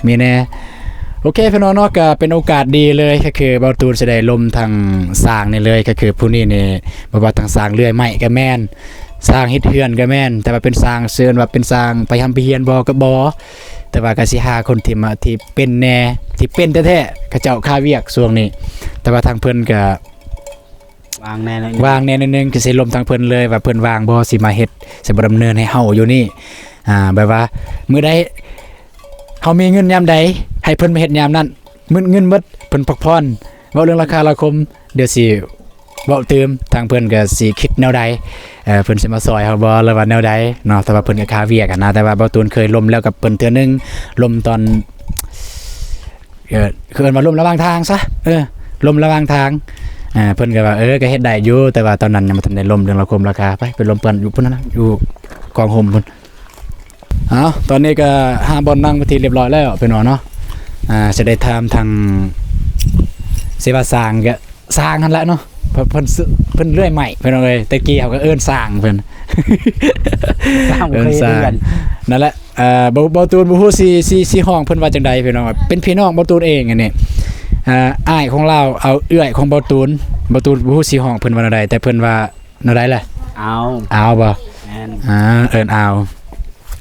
ມີແດ່ ໂອເຄ ພີ່ນ້ອງເນາະ ກໍເປັນໂອກາດດີເລີຍ ກໍຄືເບົາຕູນຊິໄດ້ລົມທາງຊ່າງນີ້ເລີຍ ກໍຄືຜູ້ນີ້ນີ້ ບໍ່ວ່າທາງຊ່າງເລື່ອຍໄມ້ກໍແມ່ນ ຊ່າງເຮັດເຮືອນກໍແມ່ນ ແຕ່ວ່າເປັນຊ່າງ ເຊີນວ່າເປັນຊ່າງໄປຮ່ຳໄປຮຽນບໍ່ກໍບໍ່ ແຕ່ວ່າກໍຊິຫາຄົນທີ່ມາ ທີ່ເປັນແດ່ ທີ່ເປັນແທ້ໆ ເຂົາເຈົ້າຄາວຽກຊ່ວງນີ້ ແຕ່ວ່າທາງເພິ່ນກໍ ວ່າງແດ່ໜ້ອຍໜຶ່ງ ວ່າງແດ່ໜ້ອຍໜຶ່ງ ກໍຊິລົມທາງເພິ່ນເລີຍວ່າເພິ່ນວ່າງບໍ່ ຊິມາເຮັດ ຊິມາດຳເນີນໃຫ້ເຮົາຢູ່ນີ້ ອ່າ ແບບວ່າມື້ໃດເຮົາມີເງິນຍາມໃດ ໃຫ້ເພິ່ນມາເຮັດຍາມນັ້ນ ເງິນ ເງິນໝົດ ເພິ່ນພັກຜ່ອນ ເວົ້າເລື່ອງລາຄາລາຄົມ ດຽວຊິເວົ້າຕື່ມ ທາງເພິ່ນກໍຊິຄິດແນວໃດ ເອີ ເພິ່ນຊິມາຊ່ອຍເຮົາບໍ່ ຫຼືວ່າແນວໃດເນາະ ແຕ່ວ່າເພິ່ນກໍຄາວຽກຫັ້ນນະ ແຕ່ວ່າເບົາຕູນເຄີຍລົມແລ້ວກັບເພິ່ນເທື່ອໜຶ່ງ ລົມຕອນ ເອີ ຄືເອີ້ນວ່າລົມລະຫວ່າງທາງຊະ ເອີ ລົມລະຫວ່າງທາງ ເພິ່ນກໍວ່າ ເອີ ກໍເຮັດໄດ້ຢູ່ ແຕ່ວ່າຕອນນັ້ນຍັງບໍ່ທັນໄດ້ລົມເລື່ອງລາຄົມລາຄາ ໄປ ໄປລົມເພິ່ນຢູ່ພຸ້ນນະ ຢູ່ກອງຮົ່ມພຸ້ນ. ເອົາ ຕອນນີ້ກໍຫາບ່ອນນັ່ງເປັນທີ່ລຽບຮ້ອຍແລ້ວ ພີ່ນ້ອງເນາະ ອ່າ ຊິໄດ້ຖາມທາງ ຊິວ່າຊ່າງກໍ ຊ່າງຫັ້ນແຫຼະເນາະ ເພິ່ນ ເພິ່ນ ເພິ່ນເລື່ອຍໄມ້ ພີ່ນ້ອງເອີຍ ແຕ່ກີ້ເຮົາກໍເອີ້ນຊ່າງເພິ່ນ ຊ່າງ ເອີ້ນຊ່າງ ເຄີຍເອີ້ນ ນັ້ນແຫຼະ ເອີ ເບົາ ເບົາຕູນບໍ່ຮູ້ຊິ ຊິ ຊິຮ້ອງເພິ່ນວ່າຈັ່ງໃດ ພີ່ນ້ອງ ເປັນພີ່ນ້ອງເບົາຕູນເອງອັນນີ້ ເອີ ອ້າຍຂອງລາວ ເອົາ ເອື້ອຍຂອງເບົາຕູນ ເບົາຕູນບໍ່ຮູ້ຊິຮ້ອງເພິ່ນວ່າແນວໃດ ແຕ່ເພິ່ນວ່າ ແນວໃດລະ? ອາວ ອາວບໍ່? ແມ່ນ ອ່າ ເອີ້ນອາວ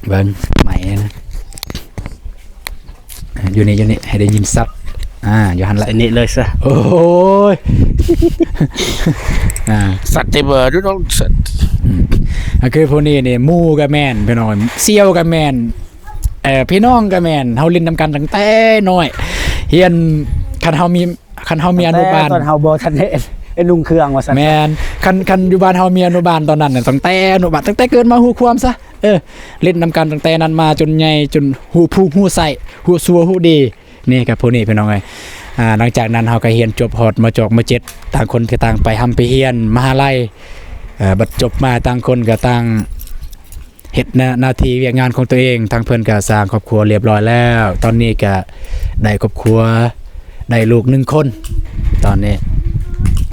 ເບິ່ງໄມນະ ຢູ່ນີ້ ຢູ່ນີ້ ໃຫ້ໄດ້ຍິນຊັດ ອ່າ ຢູ່ຫັ້ນລະ ໃສ່ນີ້ເລີຍຊະ ໂອ້ຍ ອ່າ ຊັດເຕັມເບີ ຢູ່ຕ້ອງຊັດ ອືມ ກໍຄືຜູ້ນີ້ນີ້ ໝູ່ກໍແມ່ນ ພີ່ນ້ອງ ສ່ຽວກໍແມ່ນ ເອີ ພີ່ນ້ອງກໍແມ່ນ ເຮົາຫຼິ້ນນຳກັນຕັ້ງແຕ່ນ້ອຍ ຮຽນ ຄັນເຮົາມີ ຄັນເຮົາມີອະນຸບານ ຕອນເຮົາບໍ່ທັນໄດ້ນຸ່ງເຄື່ອງວ່າຊັ້ນ ແມ່ນ ຄັນ ຄັນຢູ່ບ້ານເຮົາມີອະນຸບານຕອນນັ້ນນະ ຕັ້ງແຕ່ອະນຸບານ ຕັ້ງແຕ່ເກີດມາຮູ້ຄວາມຊະ ເອີ ຫຼິ້ນນຳກັນຕັ້ງແຕ່ນັ້ນມາຈົນໃຫຍ່ ຈົນຮູ້ພູກຮູ້ໄສ້ ຮູ້ຊົ່ວຮູ້ດີ ນີ້ກໍຜູ້ນີ້ ພີ່ນ້ອງເອີຍ ອ່າ ຫຼັງຈາກນັ້ນເຮົາກໍຮຽນຈົບຮອດ ມ.ຈອກ ມ.ເຈັດ ຕ່າງຄົນກໍຕ່າງໄປຮ່ຳໄປຮຽນມະຫາໄລ ເອີ ບັດຈົບມາຕ່າງຄົນກໍຕ່າງ ເຮັດໜ້າ ໜ້າທີ່ວຽກງານຂອງຕົວເອງ ທາງເພິ່ນກະສ້າງຄອບຄົວລຽບຮ້ອຍແລ້ວ ຕອນນີ້ກະໄດ້ຄອບຄົວ ໄດ້ລູກໜຶ່ງຄົນຕອນນີ້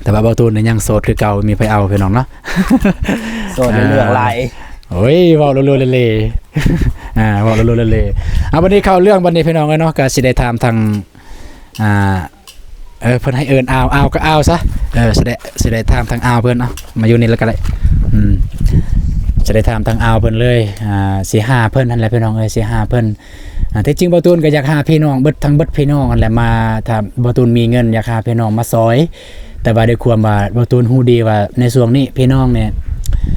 ແຕ່ວ່າເບົາຕູນນີ້ຍັງໂສດຄືເກົ່າ ມີໃຜເອົາ ພີ່ນ້ອງເນາະ ໂສດເລື່ອງຫຼາຍ ໂອ້ຍ ເວົ້າລົວໆເລໆ ອ່າ ເວົ້າລົວໆເລໆ ເອົາ ບັດນີ້ເຂົ້າເລື່ອງບັດນີ້ ພີ່ນ້ອງເອີຍເນາະ ກະຊິໄດ້ຖາມທາງ ອ່າ ເອີ ເພິ່ນໃຫ້ເອີ້ນອາວ ອາວກໍອາວຊະ ເອີ ຊິໄດ້ ຊິໄດ້ຖາມທາງອາວເພິ່ນ ເອົາ ມາຢູ່ນີ້ລະກໍໄດ້ ອືມ ຊິໄດ້ຖາມທາງອາວເພິ່ນເລີຍ ອ່າ ຊິຫາເພິ່ນຫັ້ນແຫຼະ ພີ່ນ້ອງເອີຍ ຊິຫາເພິ່ນ ອ່າ ທີ່ຈິງເບົາຕູນກໍຢາກຫາພີ່ນ້ອງເບິດ ທັງເບິດພີ່ນ້ອງຫັ້ນແຫຼະ ມາ ຖ້າເບົາຕູນມີເງິນ ຢາກຫາພີ່ນ້ອງມາຊ່ອຍ ແຕ່ວ່າດ້ວຍຄວາມວ່າເບົາຕູນຮູ້ດີວ່າໃນຊ່ວງນີ້ພີ່ນ້ອງນີ້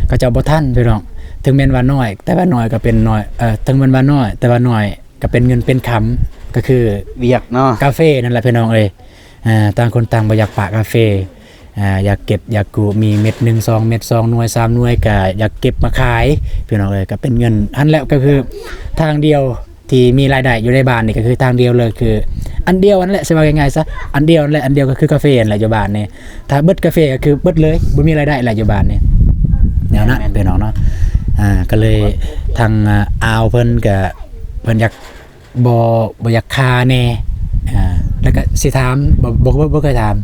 ເຂົາເຈົ້າບໍ່ທັນ ພີ່ນ້ອງ ເຖິງແມ່ນວ່ານ້ອຍ ແຕ່ວ່ານ້ອຍກໍເປັນນ້ອຍ ເອີ ເຖິງແມ່ນວ່ານ້ອຍ ແຕ່ວ່ານ້ອຍ ກໍເປັນເງິນເປັນຄຳ ກໍຄືວຽກເນາະ ກາເຟນັ້ນແຫຼະ ພີ່ນ້ອງເອີຍ ອ່າ ຕ່າງຄົນຕ່າງບໍ່ຢາກປະກາເຟ ອ່າ ຢາກເກັບ ຢາກກູ້ ມີເມັດໜຶ່ງ ສອງເມັດ ສອງໜ່ວຍ ສາມໜ່ວຍ ກໍຢາກເກັບມາຂາຍ ພີ່ນ້ອງເອີຍ ກໍເປັນເງິນ ຫັ້ນແຫຼະ ກໍຄືທາງດຽວທີ່ມີລາຍໄດ້ຢູ່ໃນບ້ານນີ້ ກໍຄືທາງດຽວເລີຍ ຄືອັນດຽວຫັ້ນແຫຼະ ຊິເວົ້າງ່າຍໆຊະ ອັນດຽວຫັ້ນແຫຼະ ອັນດຽວກໍຄືກາເຟຫັ້ນແຫຼະ ຢູ່ບ້ານນີ້ ຖ້າເບິດກາເຟກໍຄືເບິດເລີຍ ບໍ່ມີລາຍໄດ້ແຫຼະ ຢູ່ບ້ານນີ້ ແນວນັ້ນ ແມ່ນ ພີ່ນ້ອງເນາະ ອ່າ ກໍເລີຍທາງ ອ່າ ອາວເພິ່ນກໍ ເພິ່ນຢາກ ບໍ່ ບໍ່ຢາກຄາແດ່ ອ່າ ແລ້ວກໍຊິຖາມ ບໍ່ ບໍ່ ບໍ່ ບໍ່ເຄີຍຖາມ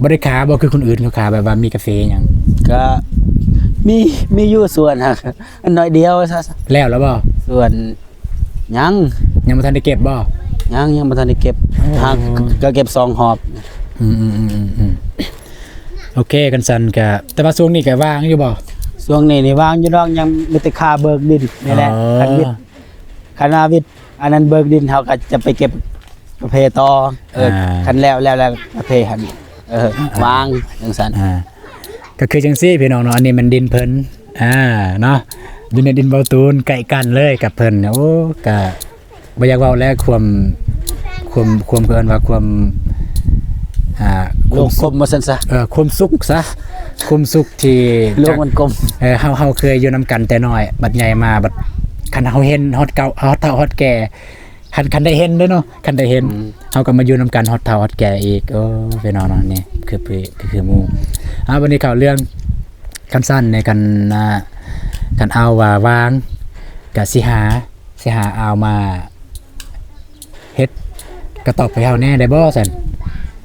ບໍ່ໄດ້ຄາບໍ່ ຄືຄົນອື່ນເຂົາຄາ ແບບວ່າມີກາເຟຫຍັງ? ກໍມີ ມີຢູ່ສວນຫັ້ນ ໜ້ອຍດຽວຊະ. ແລ້ວແລ້ວບໍ່? ສວນ ຍັງ ຍັງບໍ່ທັນໄດ້ເກັບບໍ່? ຍັງ ຍັງບໍ່ທັນໄດ້ເກັບ ໂອ້ ຫາກໍເກັບສອງຮອບ. ອືມ ອືມ ອືມ ອືມ ອືມ ໂອເຄ ຄັນຊັ້ນກໍ ແຕ່ວ່າຊ່ວງນີ້ກໍວ່າງຢູ່ບໍ່? ຊ່ວງນີ້ນີ້ວ່າງຢູ່ດອກ ຍັງມີແຕ່ຄາເບີກດິນນີ້ແຫຼະ. ອໍ ຄັນວິດ ຄັນວ່າວິດອັນນັ້ນເບີກດິນ ເຮົາກໍຈະໄປເກັບກາເຟຕໍ່. ເອີ ອ່າ ຄັນແລ້ວ ແລ້ວ ແລ້ວກາເຟຫັ້ນ ເອີ ອ່າ ວ່າງຈັ່ງຊັ້ນ. ອ່າ ກໍຄືຈັ່ງຊີ້ພີ່ນ້ອງເນາະ ອັນນີ້ແມ່ນດິນເພິ່ນ ອ່າ ເນາະ ຢູ່ໃນດິນເບົາຕູນ ໃກ້ກັນເລີຍກັບເພິ່ນ. ໂອ້ ກະບໍ່ຢາກເວົ້າແລ້ວ ຄວາມ ຄວາມ ຄວາມ ເອີ້ນວ່າຄວາມ ອ່າ ຄວາມສຸກ ໂລກກົມວ່າຊັ້ນຊະ ເອີ ຄວາມສຸກຊະ ຄວາມສຸກທີ່ ໂລກມັນກົມ ເອີ ເຮົາ ເຮົາເຄີຍຢູ່ນຳກັນແຕ່ນ້ອຍ ບັດໃຫຍ່ມາ ບັດຄັນເຮົາເຫັນຮອດເກົ່າ ຮອດເຖົ້າຮອດແກ່ ຄັນ ຄັນໄດ້ເຫັນເດ້ເນາະ ຄັນໄດ້ເຫັນ ອືມ ເຮົາກໍມາຢູ່ນຳກັນຮອດເຖົ້າຮອດແກ່ອີກ. ໂອ້ ພີ່ນ້ອງເນາະ ນີ້ຄື ຄື ຄືໝູ່. ເອົາ ບັດນີ້ເຂົ້າເລື່ອງ ຄັນຊັ້ນໃນ ຄັນ ອ່າ ຄັນເອົາວ່າວ່າງ ກະຊິຫາ ຊິຫາເອົາມາເຮັດກະຕອບໃຫ້ເຮົາແດ່ໄດ້ບໍ່ຊັ້ນ?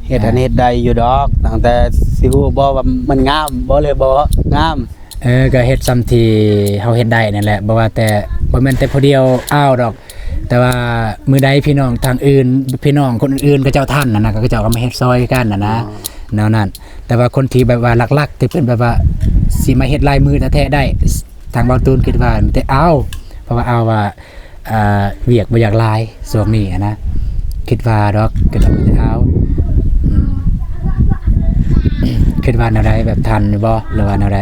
ເຮັດ ອ່າ ອັນເຮັດໄດ້ຢູ່ດອກ ຕັ້ງແຕ່ຊິຮູ້ບໍ່ວ່າມັນງາມບໍ່ ຫຼືບໍ່ງາມ. ເອີ ກໍເຮັດສ່ຳທີ່ເຮົາເຮັດໄດ້ນັ້ນແຫຼະ ບໍ່ວ່າແຕ່ ບໍ່ແມ່ນແຕ່ຜູ້ດຽວອາວດອກ ແຕ່ວ່າມື້ໃດພີ່ນ້ອງທາງອື່ນ ພີ່ນ້ອງຄົນອື່ນໆ ເຂົາເຈົ້າທັນຫັ້ນນະ ເຂົາເຈົ້າກໍມາເຮັດຊ່ອຍຄືກັນຫັ້ນນະ ອໍ ແນວນັ້ນ. ແຕ່ວ່າຄົນທີ່ແບບວ່າຫຼັກໆ ທີ່ເປັນແບບວ່າຊິມາເຮັດລາຍມືແທ້ໆ ໄດ້ ທາງເບົາຕູນຄິດວ່າມີແຕ່ອາວ ເພາະວ່າອາວວ່າ ອ່າ ວຽກບໍ່ຢາກຫຼາຍຊ່ວງນີ້ຫັ້ນນະ ຄິດວ່າດອກ ຄິດວ່າມີແຕ່ອາວ ອືມ ຄິດວ່າແນວໃດ ແບບທັນຢູ່ບໍ່ ຫຼືວ່າແນວໃດ?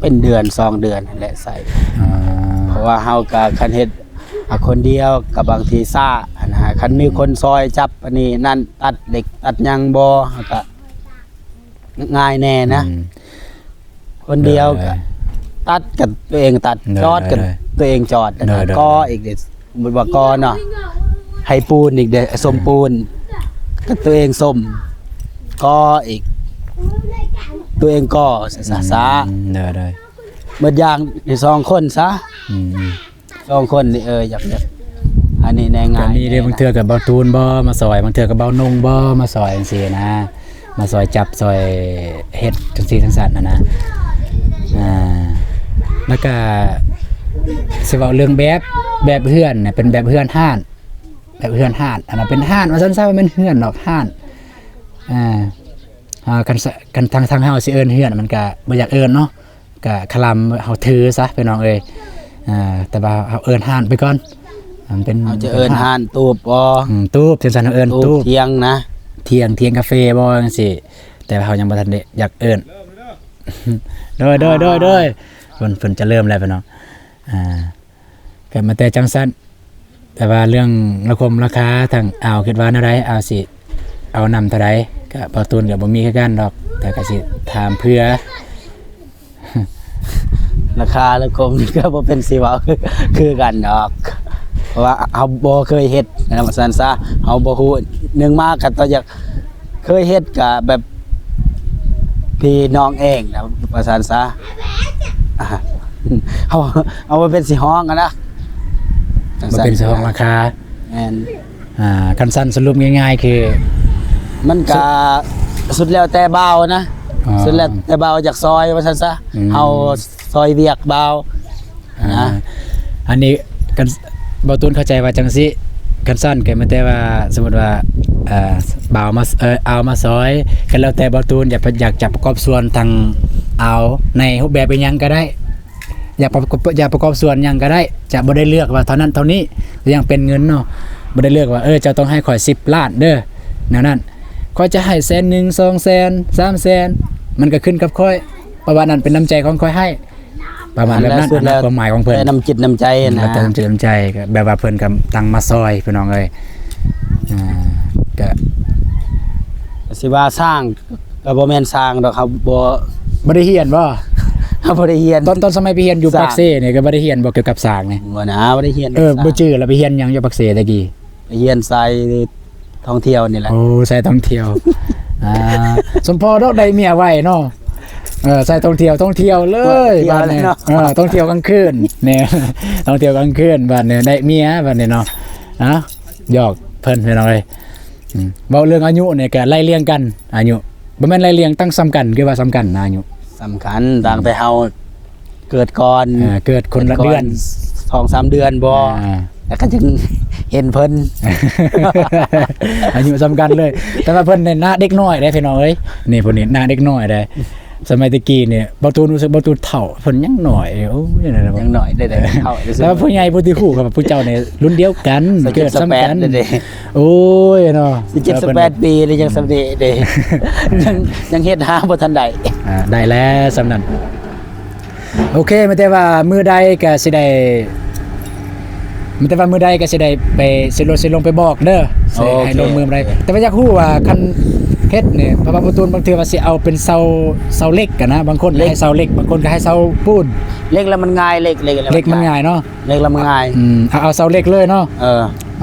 ເປັນເດືອນສອງເດືອນຫັ້ນແຫຼະໃສ່ ອ່າ ເພາະວ່າເຮົາກໍຄັນເຮັດ ອ່າ ຄົນດຽວກໍບາງທີຊ້າຫັ້ນນະ ຄັນມີ ອືມ ຄົນຊ່ອຍຈັບອັນນີ້ນັ້ນ ຕັດເຫຼັກຕັດຫຍັງບໍ່ ເຮົາກໍງ່າຍແດ່ນະ ອືມ ຄົນດຽວກໍ ໂດຍ ຕັດກໍຕົວເອງຕັດ ໂດຍ ຈອດກໍ ໂດຍ ຕົວເອງຈອດ ໂດຍ ໂດຍ ກໍ່ອີກເດ້ ສົມມຸດວ່າກໍ່ເນາະ ໃຫ້ປູນອີກເດ້ ສົມປູນ ກໍຕົວເອງສົມ ກໍ່ອີກ ຕົວເອງກໍ່ ອືມ ຊະ ຊະ ໂດຍ ໂດຍ ໝົດຢ່າງຢູ່ສອງຄົນຊະ ອືມ ສອງຄົນນີ້ ເອີ ຢາກ ຢາກ ອັນນີ້ແນງ ກໍມີເດ້ ບາງເທື່ອກໍເບົາຕູນບໍ່ມາຊ່ອຍ ບາງເທື່ອກໍເບົານົງບໍ່ມາຊ່ອຍ ຈັ່ງຊີ້ນະ ມາຊ່ອຍຈັບຊ່ອຍເຮັດ ຈັ່ງຊີ້ຈັ່ງຊັ້ນຫັ້ນນະ. ອ່າ ແລ້ວກໍຊິເວົ້າເລື່ອງແບບ ແບບເຮືອນນະ ເປັນແບບເຮືອນຮ້ານ ແບບເຮືອນຮ້ານ ອັນນັ້ນເປັນຮ້ານວ່າຊັ້ນຊະ ບໍ່ແມ່ນເຮືອນດອກ ຮ້ານ ອ່າ ເຮົາ ຄັນ ຄັນທາງ ທາງເຮົາຊິເອີ້ນເຮືອນ ມັນກະບໍ່ຢາກເອີ້ນເນາະ ກະຄະລຳເຮົາຖືຊະພີ່ນ້ອງເອີຍ ອ່າ ແຕ່ວ່າເຮົາເອີ້ນຮ້ານໄປກ່ອນ ມັນເປັນ ເຮົາຈະເອີ້ນຮ້ານຕູບບໍ່ ອືມ ຕູບ ຈັ່ງຊັ້ນເຮົາເອີ້ນຕູບ ຖຽງນະ ຖຽງ ຖຽງກາເຟບໍ່ ຈັ່ງຊີ້ ແຕ່ວ່າເຮົາຍັງບໍ່ທັນໄດ້ຢາກເອີ້ນ ໂດຍ ໂດຍ ໂດຍ ອ່າ ໂດຍ ເພິ່ນ ເພິ່ນຈະເລີ່ມແລ້ວພີ່ນ້ອງ ອ່າ ກໍມາແຕ່ຈັ່ງຊັ້ນ ແຕ່ວ່າເລື່ອງລາຄົມລາຄາ ທາງອາວຄິດວ່າແນວໃດ? ອາວຊິເອົານຳເທົ່າໃດ? ກະເບົາຕູນກະບໍ່ມີຄືກັນດອກ ແຕ່ກະຊິຖາມເພື່ອ ລາຄາລາຄົມນີ້ກະບໍ່ເປັນຊິເວົ້າຄືກັນດອກ ເພາະວ່າເຮົາບໍ່ເຄີຍເຮັດນະ ວ່າຊັ້ນຊະ ເຮົາບໍ່ຮູ້ ໜຶ່ງມາກະຕ້ອງຢາກ ເຄີຍເຮັດກະແບບພີ່ນ້ອງເອງນະ ວ່າຊັ້ນຊະ ເຮົາ ເຮົາບໍ່ເປັນຊິຮ້ອງຫັ້ນນະ ບໍ່ເປັນຊິຮ້ອງລາຄາ ແມ່ນ ອ່າ ຄັນຊັ້ນສະຫຼຸບງ່າຍໆ ຄື ມັນກະສຸດແລ້ວແຕ່ບ່າວນະ ອໍ ສຸດແລ້ວແຕ່ບ່າວຢາກຊ່ອຍ ວ່າຊັ້ນຊະ ອືມ ເຮົາຊ່ອຍວຽກບ່າວ ອ່າ ນະ ອັນນີ້ຄັນ ເບົາຕູນເຂົ້າໃຈວ່າຈັ່ງຊີ້ ຄັນຊັ້ນກໍແມ່ນແຕ່ວ່າ ສົມມຸດວ່າ ເອີ ບ່າວມາ ເອີ ອາວມາຊ່ອຍ ກໍແລ້ວແຕ່ເບົາຕູນຢາກ ຢາກຈະປະກອບສ່ວນທາງອາວໃນຮູບແບບອີ່ຫຍັງກໍໄດ້ ຢາກປະກອບ ຢາກປະກອບສ່ວນຫຍັງກໍໄດ້ ຈະບໍ່ໄດ້ເລືອກວ່າເທົ່ານັ້ນເທົ່ານີ້ ຢ່າງເປັນເງິນເນາະ ບໍ່ໄດ້ເລືອກວ່າ ເອີ ເຈົ້າຕ້ອງໃຫ້ຂ້ອຍສິບລ້ານເດີ້ ແນວນັ້ນ ຂ້ອຍຈະໃຫ້ແສນໜຶ່ງ ສອງແສນ ສາມແສນ ມັນກໍຂຶ້ນກັບຂ້ອຍ ເພາະວ່ານັ້ນເປັນນ້ຳໃຈຂອງຂ້ອຍໃຫ້ ປະມານແບບນັ້ນ ອັນນັ້ນ ຄວາມໝາຍຂອງເພິ່ນ ແຕ່ນ້ຳຈິດນ້ຳໃຈ ແລ້ວແຕ່ນ້ຳຈິດນ້ຳໃຈ ກໍແບບວ່າເພິ່ນກໍຕັ້ງມາຊ່ອຍພີ່ນ້ອງເອີຍ ອ່າ ກໍ ກໍຊິວ່າສ້າງກໍບໍ່ແມ່ນສ້າງດອກ ເຮົາບໍ່ ບໍ່ໄດ້ຮຽນບໍ່? ເຮົາບໍ່ໄດ້ຮຽນ ຕອນ ຕອນສະໄໝໄປຮຽນຢູ່ ສ້າງ ປາກເຊນີ້ກໍບໍ່ໄດ້ຮຽນບໍ່ ກ່ຽວກັບສ້າງນີ້? ບໍ່ນະ ບໍ່ໄດ້ຮຽນ ເອີ ສ້າງ ບໍ່ຈື່ລະ ໄປຮຽນຫຍັງຢູ່ປາກເຊແຕ່ກີ້? ຮຽນສາຍທ່ອງທ່ຽວນີ້ແຫຼະ ໂອ້ ສາຍທ່ອງທ່ຽວ ອ່າ ສົມພໍດອກໄດ້ເມຍໄວເນາະ ເອີ ສາຍທ່ອງທ່ຽວ ທ່ອງທ່ຽວເລີຍ ທ່ອງທ່ຽວ ບາດນີ້ ເນາະ ເອີ ທ່ອງທ່ຽວກາງຄືນນີ້ ທ່ອງທ່ຽວກາງຄືນ ບາດນີ້ໄດ້ເມຍ ບາດນີ້ເນາະ ອ່າ ຢອກເພິ່ນພີ່ນ້ອງເອີຍ ອືມ ເວົ້າເລື່ອງອາຍຸນີ້ກໍໄລ່ລຽງກັນ ອາຍຸ ບໍ່ແມ່ນໄລ່ລຽງ ຕັ້ງສ່ຳກັນ ຄືວ່າສ່ຳກັນນະ ອາຍຸ ສ່ຳກັນ ຕັ້ງແຕ່ເຮົາ ເກີດກ່ອນ ເອີ ເກີດຄົນລະເດືອນ ສອງສາມເດືອນບໍ່ ອ່າ ແລ້ວກໍຈຶ່ງເຫັນເພິ່ນ ອາຍຸສ່ຳກັນເລີຍ ແຕ່ວ່າເພິ່ນນີ້ໜ້າເດັກນ້ອຍເດ້ພີ່ນ້ອງເອີຍ ນີ້ຜູ້ນີ້ໜ້າເດັກນ້ອຍເດ້ ສະໄໝແຕ່ກີ້ນີ້ ເບົາຕູນ ຮູ້ສຶກເບົາຕູນເຖົ້າ ເພິ່ນຍັງນ້ອຍ ໂອ້ຍ ຍັງນ້ອຍເດ້ ເຖົ້າ ແຕ່ວ່າຜູ້ໃຫຍ່ຜູ້ທີ່ຮູ້ກັບຜູ້ເຈົ້ານີ້ລຸ້ນດຽວກັນ ເກີດສ່ຳກັນ ໂອ້ຍເນາະ ສິບເຈັດ ສິບແປດປີ ແລ້ວຍັງສ່ຳນີ້ເດ້ ຍັງ ຍັງເຮັດຫາບໍ່ທັນໄດ້ ອ່າ ໄດ້ແລ້ວສ່ຳນັ້ນ. ໂອເຄ ມີແຕ່ວ່າມື້ໃດກໍຊິໄດ້ ມີແຕ່ວ່າມື້ໃດກໍຊິໄດ້ໄປ ຊິລົງ ຊິລົງໄປບອກເດີ ຊິໃຫ້ລົງມືມື້ໃດ ໂອເຄ ແຕ່ວ່າຢາກຮູ້ວ່າຄັນເຮັດນີ້ ເພາະວ່າບໍ່ຕູນບາງເທື່ອວ່າຊິເອົາເປັນເສົາ ເສົາເຫຼັກຫັ້ນນະ ບາງຄົນກໍໃຫ້ເສົາເຫຼັກ ບາງຄົນກໍໃຫ້ເສົາປູນ ເຫຼັກແລ້ວມັນງ່າຍ ເຫຼັກ ເຫຼັກແລ້ວມັນງ່າຍເນາະ ເຫຼັກແລ້ວມັນງ່າຍ ອືມ ເອົາ ເອົາເສົາເຫຼັກເລີຍເນາະ ເອີ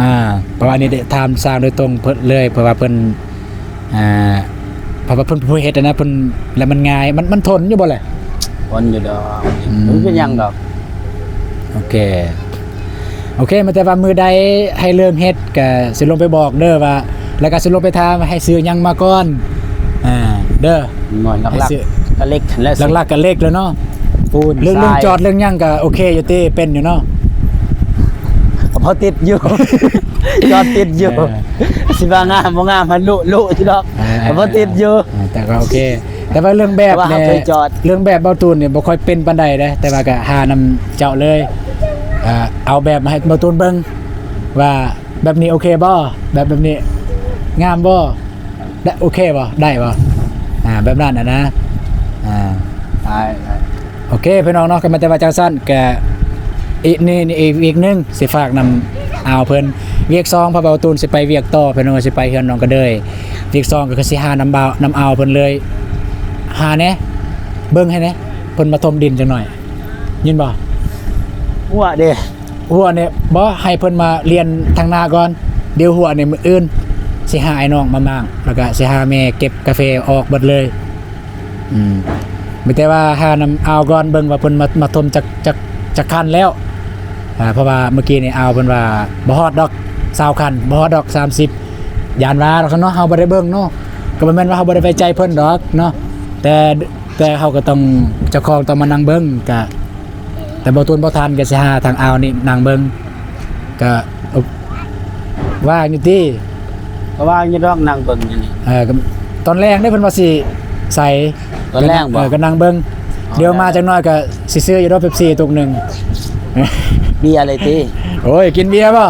ອ່າ ເພາະວ່າອັນນີ້ໄດ້ຖາມຊ່າງໂດຍຕົງເພິ່ນເລີຍ ເພາະວ່າເພິ່ນ ອ່າ ເພາະວ່າເພິ່ນຜູ້ເຮັດຫັ້ນນະ ເພິ່ນ ແລ້ວມັນງ່າຍ ມັນ ມັນທົນຢູ່ບໍ່ແຫຼະ? ທົນຢູ່ດອກ ອືມ ມັນເປັນຫຍັງດອກ ໂອເຄ ໂອເຄ ມີແຕ່ວ່າມື້ໃດໃຫ້ເລີ່ມເຮັດ ກະຊິລົງໄປບອກເດີວ່າ ແລ້ວກະຊິລົງໄປຖາມວ່າໃຫ້ຊື້ຫຍັງມາກ່ອນ ອ່າ ເດີ ໜ້ອຍ ຫຼັກໆ ກະເຫຼັກຫັ້ນແຫຼະ ຫຼັກໆກະເຫຼັກແລ້ວເນາະ ປູນ ເລື່ອງ ຊາຍ ເລື່ອງຈອດເລື່ອງຫຍັງກະໂອເຄຢູ່ຕິ ເປັນຢູ່ເນາະ ພໍຕິດຢູ່ ຈອດຕິດຢູ່ ເອີ ຊິວ່າງາມບໍ່ງາມຫັ້ນລຸໆຢູ່ດອກ ເອີ ແຕ່ພໍຕິດຢູ່ ເອີ ແຕ່ກໍໂອເຄ ແຕ່ວ່າເລື່ອງແບບ ແຕ່ວ່າເຮົາເຄີຍຈອດ ເລື່ອງແບບເບົາຕູນນີ້ບໍ່ຄ່ອຍເປັນປານໃດເດ້ ແຕ່ວ່າກໍຫານຳເຈົ້າເລີຍ ເອີ ເອົາແບບມາໃຫ້ເບົາຕູນເບິ່ງວ່າ ແບບນີ້ໂອເຄບໍ່? ແບບ ແບບນີ້ງາມບໍ່? ໄດ້ ໂອເຄບໍ່? ໄດ້ບໍ່? ອ່າ ແບບນັ້ນນະ ອ່າ ໄດ້ ໄດ້ ໂອເຄ ພີ່ນ້ອງເນາະ ກໍແມ່ນແຕ່ວ່າຈັ່ງຊັ້ນ ກະ ອີກ ນີ້ ນີ້ອີກວຽກໜຶ່ງຊິຝາກນຳອາວເພິ່ນ ວຽກສອງ ເພາະວ່າເບົາຕູນຊິໄປວຽກຕໍ່ ພີ່ນ້ອງ ຊິໄປເຮືອນນ້ອງກະເດີຍ ວຽກສອງ ກໍຄືຊິຫານຳບ່າວ ນຳອາວເພິ່ນເລີຍ ຫາແດ່ ເບິ່ງໃຫ້ແດ່ ເພິ່ນມາຖົມດິນຈັກໜ່ອຍ ຍິນບໍ່? ຫົວເດ້ ຫົວນີ້ບໍ່ ໃຫ້ເພິ່ນມາລຽນທາງໜ້າກ່ອນ ດຽວຫົວນີ້ມື້ອື່ນຊິຫາອ້າຍນ້ອງມາມ້າງ ແລ້ວກະຊິຫາແມ່ເກັບກາເຟອອກເບິດເລີຍ ອືມ ມີແຕ່ວ່າຫານຳອາວກ່ອນ ເບິ່ງວ່າເພິ່ນມາ ມາຖົມຈັກ ຈັກ ຈັກຄັນແລ້ວ ອ່າ ເພາະວ່າມື້ກີ້ນີ້ອາວເພິ່ນວ່າບໍ່ຮອດດອກຊາວຄັນ ບໍ່ຮອດດອກສາມສິບ ຢ້ານວ່າດອກເນາະ ເຮົາບໍ່ໄດ້ເບິ່ງເນາະ ກໍບໍ່ແມ່ນວ່າເຮົາບໍ່ໄດ້ໄວ້ໃຈເພິ່ນດອກເນາະ ແຕ່ ແຕ່ເຮົາກໍຕ້ອງ ເຈົ້າຂອງຕ້ອງມານັ່ງເບິ່ງ ກະ ແຕ່ບໍ່ຕູນບໍ່ທັນ ກະຊິຫາທາງອາວນີ້ນັ່ງເບິ່ງ ກະ ເອີ ວ່າງຢູ່ຕິ ກໍວ່າງຢູ່ດອກ ນັ່ງເບິ່ງຢູ່ນີ້ ເອີ ກໍຕອນແລງເດ້ ເພິ່ນວ່າຊິໃສ່ ຕອນແລງບໍ່ ເອີ ກໍນັ່ງເບິ່ງ ອໍ ດຽວມາຈັກໜ້ອຍກໍຊິຊື້ຢູ່ດອກ ເປັບຊີ ຕຸກໜຶ່ງ ເບຍເລີຍຕິ ໂອ້ຍ ກິນເບຍບໍ່?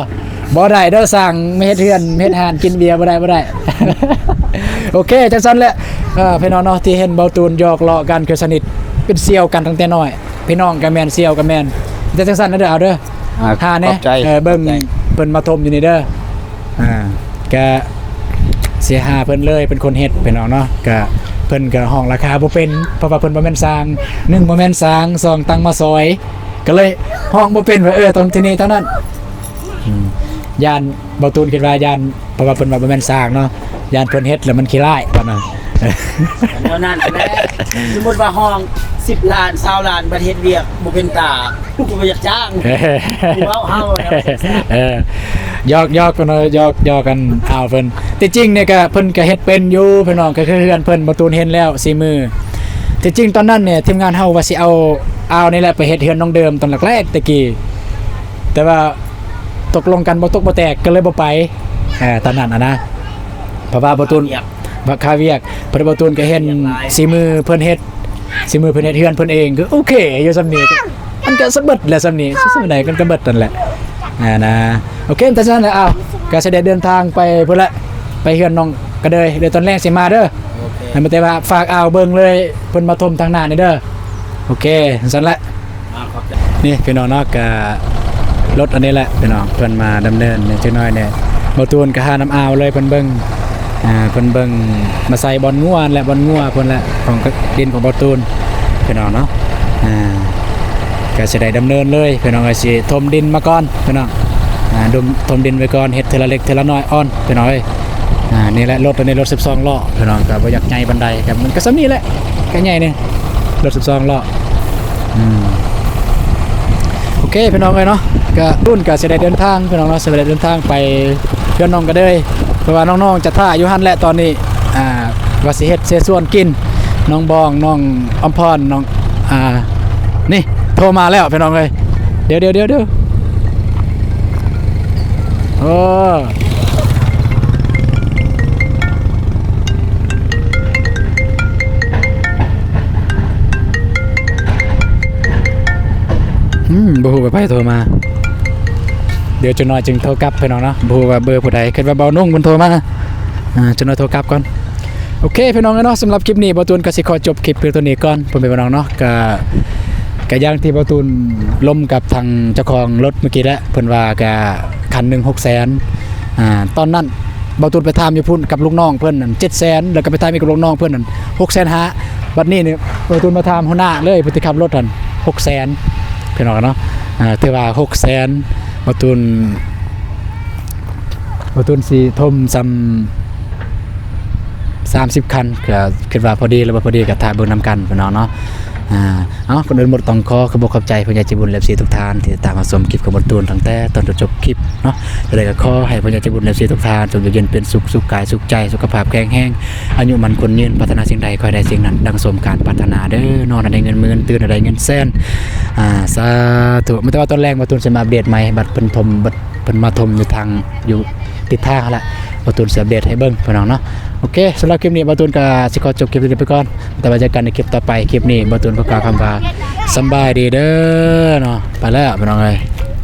ບໍ່ໄດ້ເດີ ສ້າງມາເຮັດເຮືອນເຮັດຮ້ານ ກິນເບຍບໍ່ໄດ້ ບໍ່ໄດ້ ໂອເຄ ຈັ່ງຊັ້ນແຫຼະ ເອີ ພີ່ນ້ອງເນາະ ທີ່ເຫັນເບົາຕູນຫຍອກລໍ້ກັນຄືສະໜິດ ເປັນສ່ຽວກັນຕັ້ງແຕ່ນ້ອຍ ພີ່ນ້ອງກໍແມ່ນ ສ່ຽວກໍແມ່ນ ແຕ່ຈັ່ງຊັ້ນນະເດີ ເອົາເດີ ອ່າ ຫາແດ່ ຂອບໃຈ ເອີ ເບິ່ງ ຂອບໃຈ ເພິ່ນມາຖົມຢູ່ນີ້ເດີ ອ່າ ກະຊິຫາເພິ່ນເລີຍ ເປັນຄົນເຮັດ ພີ່ນ້ອງເນາະ ກະເພິ່ນກະຮ້ອງລາຄາບໍ່ເປັນ ເພາະວ່າເພິ່ນບໍ່ແມ່ນຊ່າງ ໜຶ່ງ ບໍ່ແມ່ນຊ່າງ ສອງ ຕັ້ງມາຊ່ອຍ ກໍເລີຍຮ້ອງບໍ່ເປັນວ່າ ເອີ ຕ້ອງເທົ່ານີ້ເທົ່ານັ້ນ ອືມ ຢ້ານ ເບົາຕູນຄິດວ່າຢ້ານ ເພາະວ່າເພິ່ນວ່າບໍ່ແມ່ນຊ່າງເນາະ ຢ້ານເພິ່ນເຮັດແລ້ວມັນຂີ້ຮ້າຍປານນັ້ນ ແນວນັ້ນແຫຼະ ສົມມຸດວ່າຮ້ອງສິບລ້ານ ຊາວລ້ານ ບັດເຮັດວຽກບໍ່ເປັນຕາ ກໍບໍ່ຢາກຈ້າງ ເວົ້າເຮົາ ເອີ ຫຍອກໆກັນເນາະ ຫຍອກໆກັນ ອາວເພິ່ນ ທີ່ຈິງນີ້ກໍເພິ່ນກໍເຮັດເປັນຢູ່ ພີ່ນ້ອງ ກໍຄືເຮືອນເພິ່ນ ເບົາຕູນເຫັນແລ້ວສີມື ທີ່ຈິງຕອນນັ້ນນີ້ ທີມງານເຮົາວ່າຊິເອົາອາວນີ້ແຫຼະໄປເຮັດເຮືອນນ້ອງເດີມ ຕອນແລກໆແຕ່ກີ້ ແຕ່ວ່າ ຕົກລົງກັນບໍ່ຕົກບໍ່ແຕກ ກໍເລີຍບໍ່ໄປ ເອີ ຕອນນັ້ນນະ ເພາະວ່າເບົາຕູນ ຄາວຽກ ວ່າຄາວຽກ ເພາະເບົາຕູນກໍເຫັນສີມືເພິ່ນເຮັດ ສີມືເພິ່ນເຮັດເຮືອນເພິ່ນເອງ ກໍໂອເຄຢູ່ສ່ຳນີ້ ມັນກໍສະເບິດແຫຼະສ່ຳນີ້ ສ່ຳໃດມັນກໍເບິດນັ້ນແຫຼະ ອ່າ ນະ ໂອເຄ ແຕ່ຊັ້ນແຫຼະ ອ້າວ ກໍຊິໄດ້ເດີນທາງໄປພຸ້ນແຫຼະ ໄປເຮືອນນ້ອງກະເດີຍ ດຽວຕອນແລງຊິມາເດີ ໂອເຄ ແຕ່ວ່າຝາກອາວເບິ່ງເລີຍ ເພິ່ນມາຖົມທາງໜ້ານີ້ເດີ ໂອເຄ ຊັ້ນແຫຼະ ອ່າ ຂອບໃຈ ນີ້ພີ່ນ້ອງເນາະ ກະລົດອັນນີ້ແຫຼະພີ່ນ້ອງ ເພິ່ນມາດຳເນີນນີ້ຈັກໜ້ອຍນີ້ ເບົາຕູນກະຫານຳອາວເລີຍ ເພິ່ນເບິ່ງ ອ່າ ເພິ່ນເບິ່ງມາໃສ່ບ່ອນງົວຫັ້ນແຫຼະ ບ່ອນງົວພຸ້ນແຫຼະ ຂອງດິນຂອງເບົາຕູນພີ່ນ້ອງເນາະ ອ່າ ກະຊິໄດ້ດຳເນີນເລີຍພີ່ນ້ອງເອີຍ ຊິຖົມດິນມາກ່ອນພີ່ນ້ອງ ອ່າ ດົມ ຖົມດິນໄວ້ກ່ອນ ເຮັດເທື່ອລະເລັກເທື່ອລະນ້ອຍກ່ອນພີ່ນ້ອງເອີຍ ອ່າ ນີ້ແຫຼະ ລົດອັນນີ້ລົດສິບສອງລໍ້ພີ່ນ້ອງ ກະບໍ່ຢາກໃຫຍ່ປານໃດ ກະມັນກະສ່ຳນີ້ແຫຼະ ກະໃຫຍ່ນີ້ ລົດສິບສອງລໍ້ ອືມ ໂອເຄພີ່ນ້ອງເອີຍເນາະ ກະລຸ້ນກະຊິໄດ້ເດີນທາງພີ່ນ້ອງເນາະ ຊິໄດ້ເດີນທາງໄປເຮືອນນ້ອງກະເດີຍ ເພາະວ່ານ້ອງໆຈະຖ້າຢູ່ຫັ້ນແຫຼະຕອນນີ້ ອ່າ ວ່າຊິເຮັດເສສວນກິນ ນ້ອງບອງ ນ້ອງອຳພອນ ນ້ອງ ອ່າ ນີ້ໂທມາແລ້ວພີ່ນ້ອງເອີຍ ດຽວໆໆໆ ໂອ້ ອືມ ບໍ່ຮູ້ວ່າໃຜໂທມາ ດຽວຈັກໜ້ອຍຈຶ່ງໂທກັບພີ່ນ້ອງເນາະ ບໍ່ຮູ້ວ່າເບີຜູ້ໃດ ຄິດວ່າເບົານຸ່ງເພິ່ນໂທມາ ອ່າ ຈັກໜ້ອຍໂທກັບກ່ອນ ໂອເຄພີ່ນ້ອງເນາະ ສຳລັບຄລິບນີ້ ເບົາຕູນກໍຊິຂໍຈົບຄລິບພຽງເທົ່ານີ້ກ່ອນ ພໍ່ແມ່ພີ່ນ້ອງເນາະ ກະ ກະຢ່າງທີ່ເບົາຕູນລົມກັບທາງເຈົ້າຂອງລົດມື້ກີ້ແຫຼະ ເພິ່ນວ່າກະຄັນໜຶ່ງຫົກແສນ ອ່າ ຕອນນັ້ນເບົາຕູນໄປຖາມຢູ່ພຸ້ນກັບລູກນ້ອງເພິ່ນນັ້ນເຈັດແສນ ແລ້ວກໍໄປຖາມອີກກັບລູກນ້ອງເພິ່ນນັ້ນຫົກແສນຫ້າ ບັດນີ້ນີ້ເບົາຕູນມາຖາມຫົວໜ້າເລີຍ ຜູ້ທີ່ຂັບລົດຫັ້ນຫົກແສນ ພີ່ນ້ອງເນາະ ອ່າ ຖືວ່າຫົກແສນ ເບົາຕູນ ບໍ່ຕູນຊິຖົມສ່ຳສາມສິບຄັນ ກໍຄິດວ່າພໍດີຫຼືບໍ່ພໍດີ ກໍຖ້າເບິ່ງນຳກັນພີ່ນ້ອງເນາະ ອ່າ ເອົາ ກ່ອນອື່ນໝົດຕ້ອງຂໍຂອບອົກຂອບໃຈຜູ້ໃຫຍ່ໃຈບຸນ ແລະ ເອັຟຊີທຸກທ່ານ ທີ່ຕິດຕາມຮັບຊົມຄລິບຂອງບ່າວຕູນຕັ້ງແຕ່ຕົ້ນຈົນຈົບຄລິບເນາະ ຈັ່ງໃດກໍຂໍໃຫ້ຜູ້ໃຫຍ່ໃຈບຸນ ແລະ ເອັຟຊີທຸກທ່ານ ຈົ່ງຢູ່ເຢັນເປັນສຸກ ສຸກກາຍສຸກໃຈ ສຸຂະພາບແຂງແຮງ ອາຍຸໝັ້ນຂວັນຍືນ ປາດຖະໜາສິ່ງໃດຂໍໃຫ້ໄດ້ສິ່ງນັ້ນ ດັ່ງສົມການປາດຖະໜາເດີ້ ນອນໃຫ້ໄດ້ເງິນໝື່ນ ຕື່ນໃຫ້ໄດ້ເງິນແສນ ອ່າ ສາທຸ ແຕ່ວ່າຕອນແລງບ່າວຕູນຊິມາອັບເດດໃໝ່ ບັດເພິ່ນຖົມ ບັດ ເພິ່ນມາຖົມຢູ່ທາງ ຢູ່ຕິດທາງຫັ້ນແຫຼະ ບ່າວຕູນຊິອັບເດດໃຫ້ເບິ່ງພີ່ນ້ອງເນາະ. ໂອເຄ ສຳລັບຄລິບນີ້ບ່າວຕູນກໍຊິຂໍຈົບຄລິບນີ້ໄປກ່ອນ ແຕ່ວ່າເຈີກັນໃນຄລິບຕໍ່ໄປ. ຄລິບນີ້ບ່າວຕູນຂໍກ່າວຄຳວ່າສຳບາຍດີເດີເນາະ. ໄປແລ້ວພີ່ນ້ອງເອີຍ.